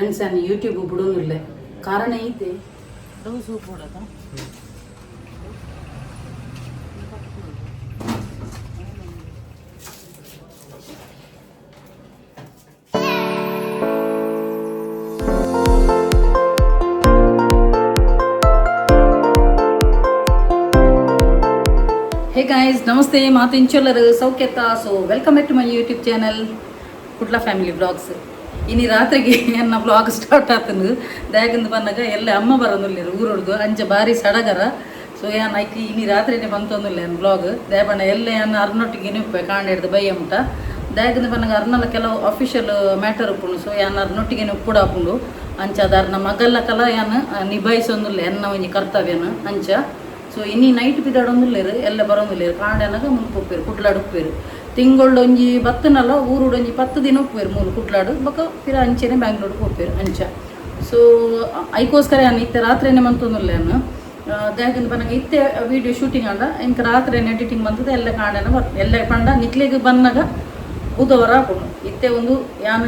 Friends ನಾನು YouTube ಬಿಡೋದಿಲ್ಲ ಕಾರಣ ಐತೆ. ಸೂಪ್ ಕೊಡೋದ. ಹೇ ಗಾಯ್ಸ್, ನಮಸ್ತೆ. ಮಾತು ಇಂಚೊಲ್ಲರು ಸೌಖ್ಯತ? So welcome back to my YouTube channel, Kudla family vlogs. ಇನಿ ರಾತ್ರಿಗೆ ಎನ್ನ ವ್ಲಾಗ್ ಸ್ಟಾರ್ಟ್ ಆತನು. ದಾಯಗಂದು ಬಂದಾಗ ಎಲ್ಲ ಅಮ್ಮ ಬರೋದಿಲ್ಲ ಊರೊಡ್ದು, ಅಂಚ ಬಾರಿ ಸಡಗರ. ಸೊ ಯಾನ್ ಐಕಿ ಇನಿ ರಾತ್ರಿನೇ ಬಂತೊಂದಿಲ್ಲ ನನ್ನ ವ್ಲಾಗ್. ದಯಪಂಡ ಎಲ್ಲ ಯಾನ್ ಅರ್ನೊಟ್ಟಿಗೆ ನಿಪ್ಪೆ ಕಾಂಡ ಹಿಡ್ದು ಬೈಯ ಮುಟ. ದಾಯಗಂದು ಬಂದಾಗ ಅರ್ನಲ್ಲ ಕೆಲವು ಅಫಿಷಿಯಲ್ ಮ್ಯಾಟರ್ ಉಪ್ಪುಂಡು. ಸೊ ಯಾನ್ ಅರ್ನೊಟ್ಟಿಗೆ ಉಪ್ಪುಡ ಹಾಪುಂಡು. ಅಂಚ ಅದಾರ್ನ ಮಗಲ್ಲ ಕಲ ಯಾನ್ ನಿಭಾಯಿಸೊಂದಿಲ್ಲ ಎನ್ನ ಒಂಜಿ ಕರ್ತವ್ಯನ ಅಂಚ. ಸೊ ಇನಿ ನೈಟ್ ಪಿದಾಡೊಂದುಲ್ಲೆರ್, ಎಲ್ಲ ಬರೋಂದುಲ್ಲೆರ್. ಕಾಂಡನಗ ಮುಲ್ಪ ಉಪ್ಪೇರು, ಕುಡ್ಲಾಡ್ ಉಪ್ಪೇರು. ತಿಂಗೊಳ್ಡು ಒಂಜಿ ಬತ್ತನಲ್ಲ, ಊರುಡು ಒಂಜಿ 10 ದಿನ ಉಪ್ಪೇರು ಮೂಲು ಕುಡ್ಲಾಡು. ಬೊಕ ಪಿರ ಅಂಚೆನೆ ಬ್ಯಾಂಗ್ಳೂರ್ಗೆ ಪೋಪೇರು ಅಂಚ. ಸೊ ಐಕೋಸ್ಕರ ಯಾನ್ ಇತ್ತೆ ರಾತ್ರಿನೇ ಮಂತೊಂದುಲ್ಲೆ ಯಾನ್. ದಾಯೆಗಂದ್ ಪನ್ನಗ ಇತ್ತೆ ವೀಡಿಯೋ ಶೂಟಿಂಗ್ ಆಂಡ ಎಂಕ್ ರಾತ್ರಿನೇ ಎಡಿಟಿಂಗ್ ಮಂತುದು ಎಲ್ಲ ಕಾಂಡನ ಎಲ್ಲ ಪಂಡ ನಿಕ್ಲೆಗ್ ಬನ್ನಗ ಬುಧವಾರ ಆಪುಂಡು. ಇತ್ತೆ ಒಂದು ಯಾನ್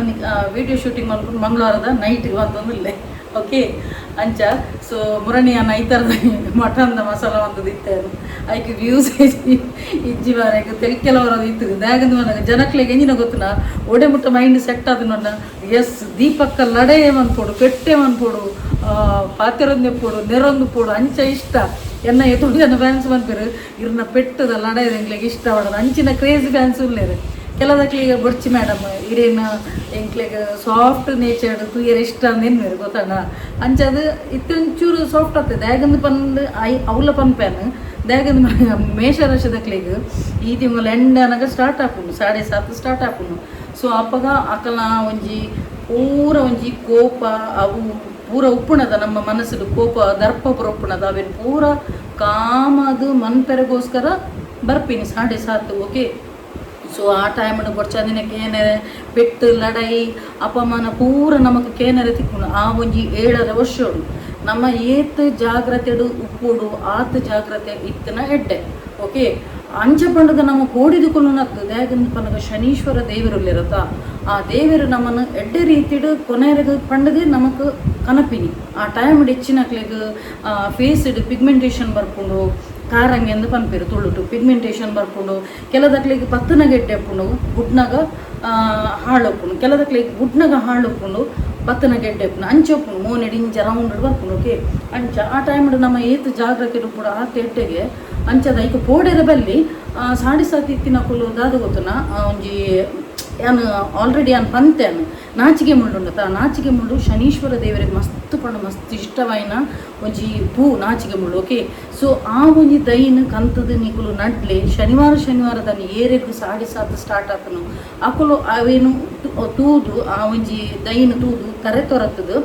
ವೀಡಿಯೋ ಶೂಟಿಂಗ್ ಮಲ್ಪುಂಡು ಮಂಗಳವಾರದ ನೈಟ್ ಬಂತೊಂದುಲ್ಲೆ, ಓಕೆ? ಅಂಚ. ಸೊ ಮುರಣಿ ಯಾನ್ ಐತರದ ಮಟನ್ದ ಮಸಾಲ ಮಂತುದು ಇತ್ತೆ. ಐಕ್ ವ್ಯೂಸ್ ಇಜ್ಜಿ ಮಾರಾಯ್ಕ್, ತೆಲ್ಕೆಲವರದು ಇತ್ತು. ದಾಯೆಗಂದ್ ಪನ್ನಗ ಜನಕ್ಲೆಗ್ ಎಂಜಿನ ಗೊತ್ತುನ, ಒಡೆ ಮುಟ್ಟ ಮೈಂಡ್ ಸೆಟ್ ಆದ್. ಎಸ್, ದೀಪಕ್ಕ ಲಡಾಯೆ ಮನ್ಪೊಡು, ಪೆಟ್ಟೆ ಮನ್ಪೊಡು, ಪಾತೆರೊಂದು ಪೋಡು, ನೆರೊಂದು ಪೋಡು, ಅಂಚ ಇಷ್ಟ. ಎನ್ನ ಎತುಡು ಜನ ಫ್ಯಾನ್ಸ್ ಮನ್ಪೆರು, ಇರ್ನ ಪೆಟ್ಟದ ಲಡಾಯಿ ಎಂಕ್ಲೆಗ್ ಇಷ್ಟ ಪಡೋದು. ಅಂಚಿನ ಕ್ರೇಜಿ ಫ್ಯಾನ್ಸ್ ಉಲ್ಲೆರ್. ಕೆಲದಕ್ಲಿಗೆ ಬೊಡ್ಚಿ ಮೇಡಮ್, ಇರೇನ ಎಂಕ್ಲೆಗ್ ಸಾಫ್ಟ್ ನೇಚರ್ ತೂಯೆರೆ ಇಷ್ಟ ಅಂದ್ ಎನ್ನುವೆರ್, ಗೊತ್ತಣ್ಣ? ಅಂಚದ ಇತ್ತೆ ಒಂಚೂರು ಸಾಫ್ಟ್ ಆಗ್ತದೆ. ದಾಯಗಂದು ಪಂದ್ I ಅವ್ಲ ಪನ್ಪೇನ್. ದಾಯಗಂದು ಮೇಷರಾಶಿದಕ್ಲೆಗ್ ಈ ತಿಂಗಳು ಎಂಡ್ ಅನಗ ಸ್ಟಾರ್ಟ್ ಆಪುಂಡು, 7.5 ಸ್ಟಾರ್ಟ್ ಆಪುಂಡು. ಸೊ ಅಪಗ ಅಕಲ್ನ ಒಂಜಿ ಪೂರ ಒಂಜಿ ಕೋಪ ಅವು ಪೂರ ಉಪ್ಪುಣದ, ನಮ್ಮ ಮನಸ್ಸುಡು ಕೋಪ ದರ್ಪ ಪೂರ ಉಪ್ಪುಣದ, ಅವೆನ್ ಪೂರ ಕಾಮದು ಮನ್ಪೆರೆಗೋಸ್ಕರ ಬರ್ಪಿನಿ 7.5, ಓಕೆ? ಸೊ ಆ ಟೈಮ್ ಬೊಡ್ಚಂದಿನ ಕೇನರೆ ಪೆಟ್ಟು, ಲಡಾಯಿ, ಅಪಮಾನ ಪೂರ ನಮಕ್ ಕೇನರೆ ತಿಕ್ಕುಂಡು. ಆ ಒಂಜಿ 7.5 ವರ್ಷೋಡು ನಮ್ಮ ಏತ್ ಜಾಗ್ರತೆಡು ಉಪ್ಪುಡು, ಆತ್ ಜಾಗ್ರತೆ ಇತ್ತನ ಎಡ್ಡೆ, ಓಕೆ? ಅಂಚ ಪಂಡದ ನಮ್ಮ ಕೋಡಿದು ಕೊಲ್ಲುನತ್ತು. ದಾಯಗಂದ್ ಪನ್ನಗ ಶನೀಶ್ವರ ದೇವರು, ಆ ದೇವರು ನಮ್ಮನ್ನು ಎಡ್ಡೆ ರೀತಿಡು ಕೊನೆರಗ ಪಂಡದು ನಮಕ್ ಕನಪಿನಿ. ಆ ಟೈಮ್ ಹೆಚ್ಚಿನಕ್ಲೆಗ್ ಫೇಸ್ಡ್ ಪಿಗ್ಮೆಂಟೇಷನ್ ಬರ್ಪುಂಡು. ಕಾರಂಗಿ ಎಂದು ಪನ್ಪೆರು ತುಳುಟು. ಪಿಗ್ಮೆಂಟೇಷನ್ ಬರ್ಪುಂಡು. ಕೆಲದಕ್ಲೆಗ್ ಪತ್ತನಗ ಎಡ್ಡೆ ಉಪ್ಪುಂಡು, ಗುಡ್ನಗ ಹಾಳು ಉಪ್ಪುಂಡು. ಕೆಲದಕ್ಲೆಗ್ ಗುಡ್ನಗ ಹಾಳು ಉಪ್ಪುಂಡು, ಬತ್ತನ ಗೆಡ್ಡೆ ಉಪ್ಪುಂಡು. ಅಂಚ ಉಪ್ಪುಂಡು, ಮೋನೆಡ್ ಇಂಚ ರೌಂಡ್ ಬರ್ಪುಂಡು, ಓಕೆ? ಅಂಚ ಆ ಟೈಮ್ ನಮ್ಮ ಏತ್ ಜಾಗ್ರತೆ ಉಪ್ಪುಡು ಆತ್ ಎಡ್ಡೆಗೆ. ಅಂಚದ ಐಕ್ ಪೋಡೆರ ಬಲ್ಲಿ. 7.5 ಇತ್ತಿನಕುಲು ದಾದ ಗೊತ್ತುನ, ಒಂಜಿ ಯಾನ್ ಆಲ್ರೆಡಿ ಯಾನ್ ಪಂತೆನ್, ನಾಚಿಗೆ ಮುಳ್ಳು ಉಂಡತ? ನಾಚಿಗೆ ಮುಳ್ಳು ಶನೀಶ್ವರ ದೇವರಿಗೆ ಮಸ್ತ್ ಪಂಡ ಮಸ್ತ್ ಇಷ್ಟವಾಯಿನ ಒಂಜಿ ಪೂ ನಾಚಿಗೆ ಮುಳ್ಳು, ಓಕೆ? ಸೊ ಆ ಒಂಜಿ ದೈನ್ ಕಂತದ ನಿಕುಲು ನಡ್ಲೆ. ಶನಿವಾರ ಶನಿವಾರ ದಾನಿ ಏರೆಗ್ 7.5 ಸ್ಟಾರ್ಟ್ ಆತನು, ಅಕುಲು ಅವೇನು ತೂದು, ಆ ಒಂಜಿ ದೈನ್ ತೂದು ತರೆ ತೊರತ್ತದು.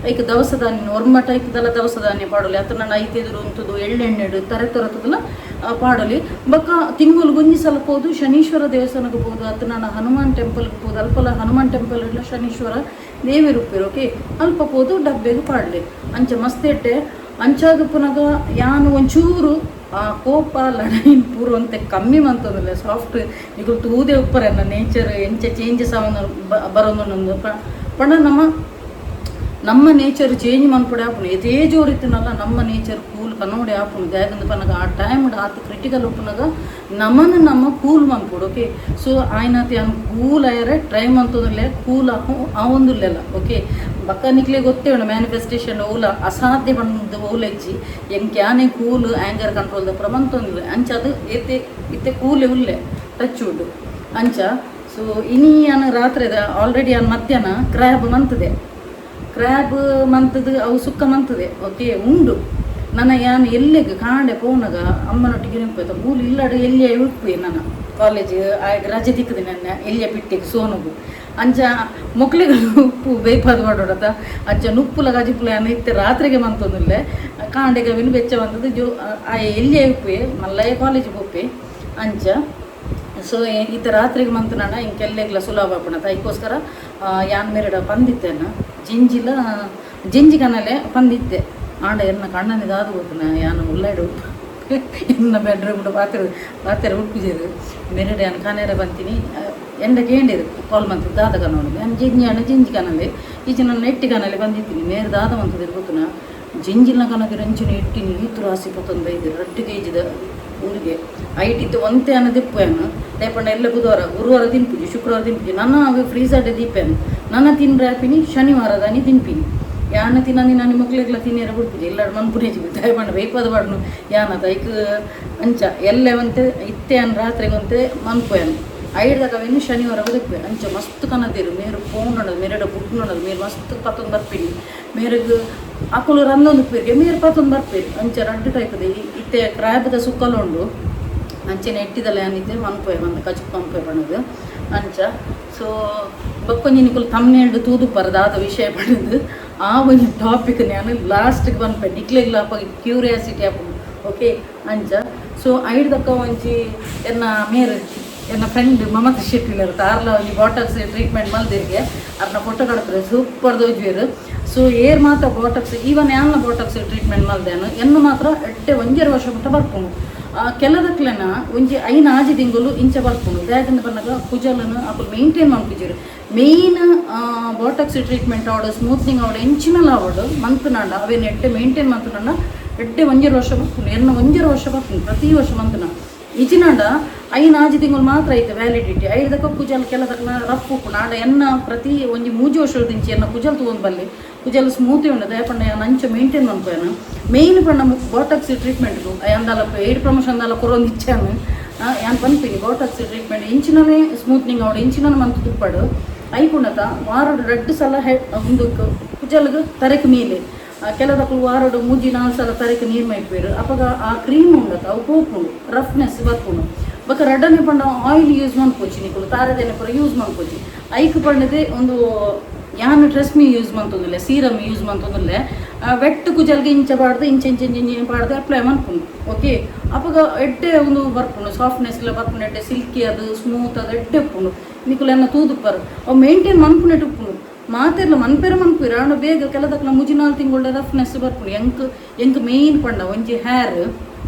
ಐಕ್ ದವಸ ಧಾನ್ಯ ಒರ್ಮಟ ಐತದಲ್ಲ, ದವಸ ಧಾನ್ಯ ಪಾಡೊಲಿ. ಅತ್ತ ನನ್ನ ಐತೆದುರು ಉಂತುದು ಎಳ್ಳೆಣ್ಣೆಡು ತರೆ ತೊರತ್ತದಲ್ಲ, ಪಾಡೊಲಿ. ಬೊಕ್ಕ ತಿಂಗಳು ಒಂಜಿ ಸಲ ಪೋದು ಶನೀಶ್ವರ ದೇವಸ್ಥಾನಕ್ಕೆ ಪೋದು, ಅತ್ತ ನನ್ನ ಹನುಮಾನ್ ಟೆಂಪಲ್ಗೆ ಪೋದು, ಅಲ್ಪಲ ಹನುಮಾನ್ ಟೆಂಪಲ್ ಇಲ್ಲ, ಶನೀಶ್ವರ ದೇವರು ಉಪ್ಪೇರು, ಓಕೆ? ಅಲ್ಪ ಪೋದು ಡಬ್ಬೆಗೆ ಪಾಡ್ಲಿ. ಅಂಚ ಮಸ್ತ್ ಎಡ್ಡೆ. ಅಂಚಾದ ಪುನಗ ಯಾನು ಒಂಚೂರು ಆ ಕೋಪ ಲಡಾಯಿನ್ ಪೂರ ಒಂತೆ ಕಮ್ಮಿ ಮಂತೊಂದುಲ್ಲೆ, ಸಾಫ್ಟ್. ನಿಕುಲು ತೂದೆ ಉಪ್ಪರೆ ನನ್ನ ನೇಚರ್ ಎಂಚ ಚೇಂಜಸ್ ಆವೊಂದು ಬರೊಂದುಂಡು ಪಂಡ ನಮ್ಮ ನಮ್ಮ ನೇಚರ್ ಚೇಂಜ್ ಮನ್ಪುಡೆ ಆಪುಂಡು. ಏತೇ ಜೋರು ಇತ್ತಿನಲ್ಲ, ನಮ್ಮ ನೇಚರ್ ಕೂಲ್ ಕನ್ನೋಡೆ ಆಪುಂಡು. ದಾಯೆಗಂದ್ ಪನ್ನಗ ಆ ಟೈಮ್ ಆತ್ ಕ್ರಿಟಿಕಲ್ ಉಪ್ಪುನಗ ನಮನ್ ನಮ್ಮ ಕೂಲ್ ಮನ್ಪೊಡು, ಓಕೆ? ಸೊ ಆಯ್ನಾತ್ ಯಾನ್ ಕೂಲ್ ಆಯರೆ ಟ್ರೈ ಮಂತೊಂದುಲ್ಲೆ, ಕೂಲ್ ಆವೊಂದುಲ್ಲೆಲ್ಲ, ಓಕೆ? ಬೊಕ್ಕ ನಿಕ್ಲೆ ಗೊತ್ತೇ ಉಂಡು, ಮ್ಯಾನಿಫೆಸ್ಟೇಷನ್ ಓಲ ಅಸಾಧ್ಯ ಪಂದ್ ಓಲ ಇಜ್ಜಿ. ಎಂಕ್ ಯಾನೇ ಕೂಲ್ ಆ್ಯಂಗರ್ ಕಂಟ್ರೋಲ್ ದ ಪೂರ ಮಂತೊಂದುಲ್ಲೆ. ಅಂಚ ಅದು ಏತೆ ಇತ್ತೆ ಕೂಲೆ ಉಲ್ಲೆ, ಟಚ್ ವುಡ್. ಅಂಚ ಸೊ ಇನಿ ಯಾನ್ ರಾತ್ರಿದ ಆಲ್ರೆಡಿ ಯಾನ್ ಮಧ್ಯಾಹ್ನ ಕ್ರ್ಯಾಬ್ ಮಂತದೆ. ಕ್ರ್ಯಾಬ್ ಮಂತದು, ಅವು ಸುಕ್ಕ ಮಂತದೆ, ಓಕೆ? ಉಂಡು. ನನ್ನ ಯಾನ್ ಎಲ್ಲೆಗ್ ಕಾಂಡೆ ಪೋನಗ ಅಮ್ಮನೊಟ್ಟಿಗೆ ನಿಂಪೈತ ಮೂಲು ಇಲ್ಲಡು ಎಲ್ಲಿಯ ಉಪ್ಪೆ. ನನ್ನ ಕಾಲೇಜ್ ಆಯ್ಗೆ ರಜೆ ತಿಕ್ಕದೆ ನನ್ನ ಎಲ್ಲಿಯ ಪಿಟ್ಟಿಗೆ ಸೋನುಗು. ಅಂಚ ಮೊಕ್ಲಿಗೆ ಉಪ್ಪು ಬೇಪಾದ ಮಾಡೋಡತ. ಅಂಚ ನುಪ್ಪುಲ ಕಜಿಪುಲ ಯಾನ್ ಇತ್ತೆ ರಾತ್ರಿಗೆ ಮಂತೊಂದುಲ್ಲೆ. ಕಾಂಡೆಗೆ ಅವಿನ ಬೆಚ್ಚ ಬಂದದ್ದು ಜೋ ಆ ಎಲ್ಲಿಯ ಉಪ್ಪೆ ಮಲ್ಲಯ್ಯ ಕಾಲೇಜ್ ಪೋಪೆ. ಅಂಚ ಸೊ ಇತ್ತೆ ರಾತ್ರಿಗೆ ಮಂತುನಣ ಇಂಕೆಲ್ಲೆಗ್ಲ ಸುಲಭ ಆಪುಂಡತ, ಐಕೋಸ್ಕರ ಯಾನ್ ಮೆರಡ ಪಂದಿತ್ತೇನ ಜಿಂಜಿಲ ಜಿಂಜಿ ಕನಲೆ ಪಂದಿತ್ತೆ. ಆಂಡ ಎನ್ನ ಕಣ್ಣನಿ ದಾದ ಗೊತ್ತುನ, ಯಾನ್ ಉಲ್ಲಾಡು ಎನ್ನ ಬೆಡ್ರೂಮ್ ಪಾತ್ರೆ ಪಾತ್ರೆ ಉಪ್ಪುಜೆರು. ಮೆರಡ ಯಾನ್ ಕನೇರ ಬಂತೀನಿ. ಎಂಡ ಕೇಂಡಿರು ಕಾಲ್ ಮಂತ್ ದಾದ ಕನೋಡು ಯಾನ್ ಜಿಂಜಿ ಆಂಡ ಜಿಂಜಿ ಕನಲೆ ಈಚೆ ನನ್ನ ಎಟ್ಟಿ ಕನಲೆ ಬಂದಿತ್ತೀನಿ ಮೇರ್ ದಾದ ಮಂತುದೆರ್ ಗೊತ್ತುನ ಜಿಂಜಿಲ್ನ ಕನದಿರ ಅಂಚಿನ ಎಟ್ಟಿನಿ ಈತ್ ರಾಸಿ ಪತ್ತೊಂದು ಬೈದಿರು ರಡ್ಡ್ ಕೆಜಿದ ಉಂದುಗೆ ಐಟ್ ಇತ್ತೆ ಒಂತೆ ಅನ್ನ ದೆಪ್ಪುವೆನ್ ದಾಯೆ ಎಲ್ಲ ಬುಧವಾರ ಗುರುವಾರ ತಿನ್ಪುಜಿ ಶುಕ್ರವಾರ ತಿನ್ಪುಜಿ ನನ ಅವು ಫ್ರೀಸರ್ಡ್ ದೀಪೇನ್ ನನ ತಿನ್ರೆ ಆಪಿನಿ ಶನಿವಾರದಾನಿ ತಿನ್ಪಿನಿ ಯಾನ ತಿನ್ನಂದಿ ನಾನು ಮೊಕ್ಲೆಗ್ಲ ತಿನ್ನಿರ ಬಿಡ್ಪುಜಿ ಎಲ್ಲಾಡ್ ಮನ್ಪುನೇಜಿ ದಾಯೆ ಪಂಡ ಬೇಯ್ಪದ ಪಾಡ್ನು ಯಾನ ಐಕ್ ಅಂಚ ಎಲ್ಲೆ ಒಂತೆ ಇತ್ತೆ ಅನ್ ರಾತ್ರೆಗ್ ಒಂತೆ ಮನ್ಪುವೆನ್ ಐಡ್ದಕ ಅವೆನ್ ಶನಿವಾರ ದೆಪ್ಪುವೆ ಅಂಚ ಮಸ್ತ್ ಕನದಿರು ಮೇರು ಪೋಂಡಣದು ಮೇರೆಡ ಬುಡ್ನಣದು ಮೇರು ಮಸ್ತ್ ಪತ್ತೊಂದು ಬರ್ಪಿನಿ ಮೇರೆಗ್ ಅಕುಲು ರಂದೊಂದು ಉಪ್ಪೇರಿಗೆ ಮೇರು ಪತ್ತೊಂದು ಬರ್ಪೇರು ಅಂಚ ರಡ್ಡ್ ಟೈಪದ ಇತ್ತೆ ಕ್ರಾಬ್ದ ಸುಕ್ಕಲ ಉಂಡು ಅಂಚನೆ ಎಟ್ಟಿದಲ್ಲ ಏನಿತ್ತೆ ಮನ್ಪುವೆ ಮಂದ ಕಜಿಪು ಮನ್ಪುವೆ ಪಣದು ಅಂಚ ಸೊ ಬೊಕ್ಕೊಂಜಿ ನಿಕುಲು ತಮ್ನೇಲ್ಡ್ ತೂದುಪ್ಪರ ದಾದ ವಿಷಯ ಪಣದು ಆ ಒಂಜಿ ಟಾಪಿಕ್ ನಾನು ಲಾಸ್ಟ್ಗೆ ಪನ್ಪೆ ನಿಕ್ಲೆಗ್ಲ ಅಪಗ ಕ್ಯೂರಿಯಾಸಿಟಿ ಆಪುಂಡು ಓಕೆ ಅಂಚ ಸೊ ಐಡ್ದಕ್ಕ ಒಂಜಿ ಎನ್ನ ಮೇರ್ ಎನ್ನ ಫ್ರೆಂಡ್ ಮಮತಾ ಶೆಟ್ಟಿ ತಾರ್ಲ ಒಂಜಿ ಬಾಟಾಕ್ಸ್ ಟ್ರೀಟ್ಮೆಂಟ್ ಮಲ್ದಿರ್ಗೆ ಅರ್ನ ಫೋಟೋ ಕಡತ್ರೆ ಸೂಪರ್ ದೋಜ್ವೇರು ಸೊ ಏರ್ ಮಾತ್ರ ಬಾಟಾಕ್ಸ್ ಈವನ್ ಯಾನ್ಲ ಬಾಟಾಕ್ಸ್ ಟ್ರೀಟ್ಮೆಂಟ್ ಮಲ್ದೇನು ಎನ್ನು ಮಾತ್ರ ಎಡ್ಡೆ ಒಂಜರೆ ವರ್ಷ ಮುಟ್ಟ ಬರ್ಪುಂಡು ಕೆಲದಕ್ಲೆನ ಒಂಜಿ ಐನ್ ಆಜಿ ತಿಂಗಳು ಇಂಚ ಬರ್ಪುಂಡು ದಾಯೆಗಂದ್ ಪನ್ನಗ ಕುಜಲನು ಅಕುಲು ಮೇಂಟೈನ್ ಮನ್ಪುಜೆರ್ ಮೇಯ್ನ್ ಬಾಟಾಕ್ಸ್ ಟ್ರೀಟ್ಮೆಂಟ್ ಆವಡ್ ಸ್ಮೂತ್ನಿಂಗ್ ಆವಡ್ ಎಂಚಿನಲ ಆವಡ್ ಮನ್ಪುನಾಂಡ ಅವೆನ್ ಎಡ್ಡೆ ಮೇಂಟೈನ್ ಮನ್ಪುನಾಂಡ ಎಡ್ಡೆ ಒಂಜರೆ ವರ್ಷ ಬರ್ಪುಂಡು ಎನ್ನ ಒಂಜರೆ ವರ್ಷ ಬರ್ಪುಂಡು ಪ್ರತಿ ವರ್ಷ ಮನ್ಪುನ ಇಜಿನಾಂಡ ಐನ್ ಆಜಿ ತಿಂಗಳು ಮಾತ್ರ ಐತೆ ವ್ಯಾಲಿಡಿಟಿ ಐದಕ್ಕ ಕುಜಲ್ ಕೆಲದಕ್ಲ ರಫ್ ಉಪ್ಪುಂಡು ಆಂಡ ಎನ್ನ ಪ್ರತಿ ಒಂಜಿ ಮೂಜಿ ವರ್ಷದಿಂಚಿ ಎನ್ನ ಕುಜಲ್ ತೂವೊಂದು ಬಲ್ಲೆ ಕುಜಲ್ ಸ್ಮೂತ್ ಉಂಡು ದಾಯೆ ಪಂಡ ಯಾನ್ ಅಂಚ ಮೇಂಟೈನ್ ಮನ್ಪುವೆನ್ ಮೇಯ್ನ್ ಪಂಡ ಬಾಟಾಕ್ಸ್ ಟ್ರೀಟ್ಮೆಂಟ್ ಅಂದಾಲ ಏಡ್ ಪ್ರಮೋಷನ್ ದಾಲ ಕೊರೊಂದು ಇಚ್ಚಾನು ಯಾನ್ ಪನ್ಪಿನಿ ಬಾಟಾಕ್ಸ್ ಟ್ರೀಟ್ಮೆಂಟ್ ಇಂಚಿನನೇ ಸ್ಮೂತ್ನಿಂಗ್ ಆವಡ್ ಇಂಚಿನನೇ ಮಂತ್ ತುಪ್ಪಡು ಐಪುಂಡತ ವಾರಡ್ ರಡ್ಡ್ ಸಲ ಹೆ ಉಂದುಕ್ ಕುಜಲ್ಗ್ ತರೆಕ್ ಮೀಲೆ ಕೆಲದಕ್ಲು ವಾರಡ್ ಮೂಜಿ ನಾಲ್ ಸಲ ತರೆಕ್ ನೀರು ಮೈಪುವೆರ್ ಅಪಗ ಆ ಕ್ರೀಮ್ ಉಂಡತ ಅವು ಪೋಪುಂಡು ರಫ್ನೆಸ್ ಬರ್ಪುಂಡು ಬೊಕ ರಡ್ಡನೆ ಪಂಡ ಆಯಿಲ್ ಯೂಸ್ ಮನ್ಪೊಚಿ ನಿಕುಲು ತಾರೆದೆಣ್ಣೆ ಪೂರ ಯೂಸ್ ಮನ್ಪೊಚಿ ಐಕ್ ಪಂಡದೆ ಒಂದು ಯಾನ್ ಟ್ರೆಸ್ಮಿ ಯೂಸ್ ಮಂತೊಂದುಲ್ಲೆ ಸೀರಮ್ ಯೂಸ್ ಮಂತೊಂದುಲ್ಲೆ ವೆಟ್ ಕುಜಲ್ಗೆ ಇಂಚ ಪಾಡ್ದು ಇಂಚ ಇಂಚ ಇಂಚ ಇಂಚ ಪಾಡ್ದು ಅಪ್ಲೈ ಮನ್ಪುಂಡು ಓಕೆ ಅಪಗ ಎಡ್ಡೆ ಒಂದು ಬರ್ಪುಂಡು ಸಾಫ್ಟ್ನೆಸ್ ಎಲ್ಲ ಬರ್ಪುಂಡು ಎಡ್ಡೆ ಸಿಲ್ಕಿ ಅದು ಸ್ಮೂತ್ ಅದು ಎಡ್ಡೆ ಉಪ್ಪುಂಡು ನಿಕುಲು ಎನ್ನ ತೂದುಪ್ಪರು ಅವು ಮೇಂಟೈನ್ ಮನ್ಪುನೆಟ್ ಉಪ್ಪುಂಡು ಮಾತೆರ್ಲ ಮನ್ಪೆರ ಮನ್ಪುವೆರ್ ಆಂಡ ಬೇಗ ಕೆಲದಕ್ಲ ಮೂಜಿ ನಾಲ್ ತಿಂಗುಳ್ಡ ರಫ್ನೆಸ್ ಬರ್ಪುಂಡು ಎಂಕ್ ಎಂಕ್ ಮೇಯ್ನ್ ಪಂಡ ಒಂಜಿ ಹೇರ್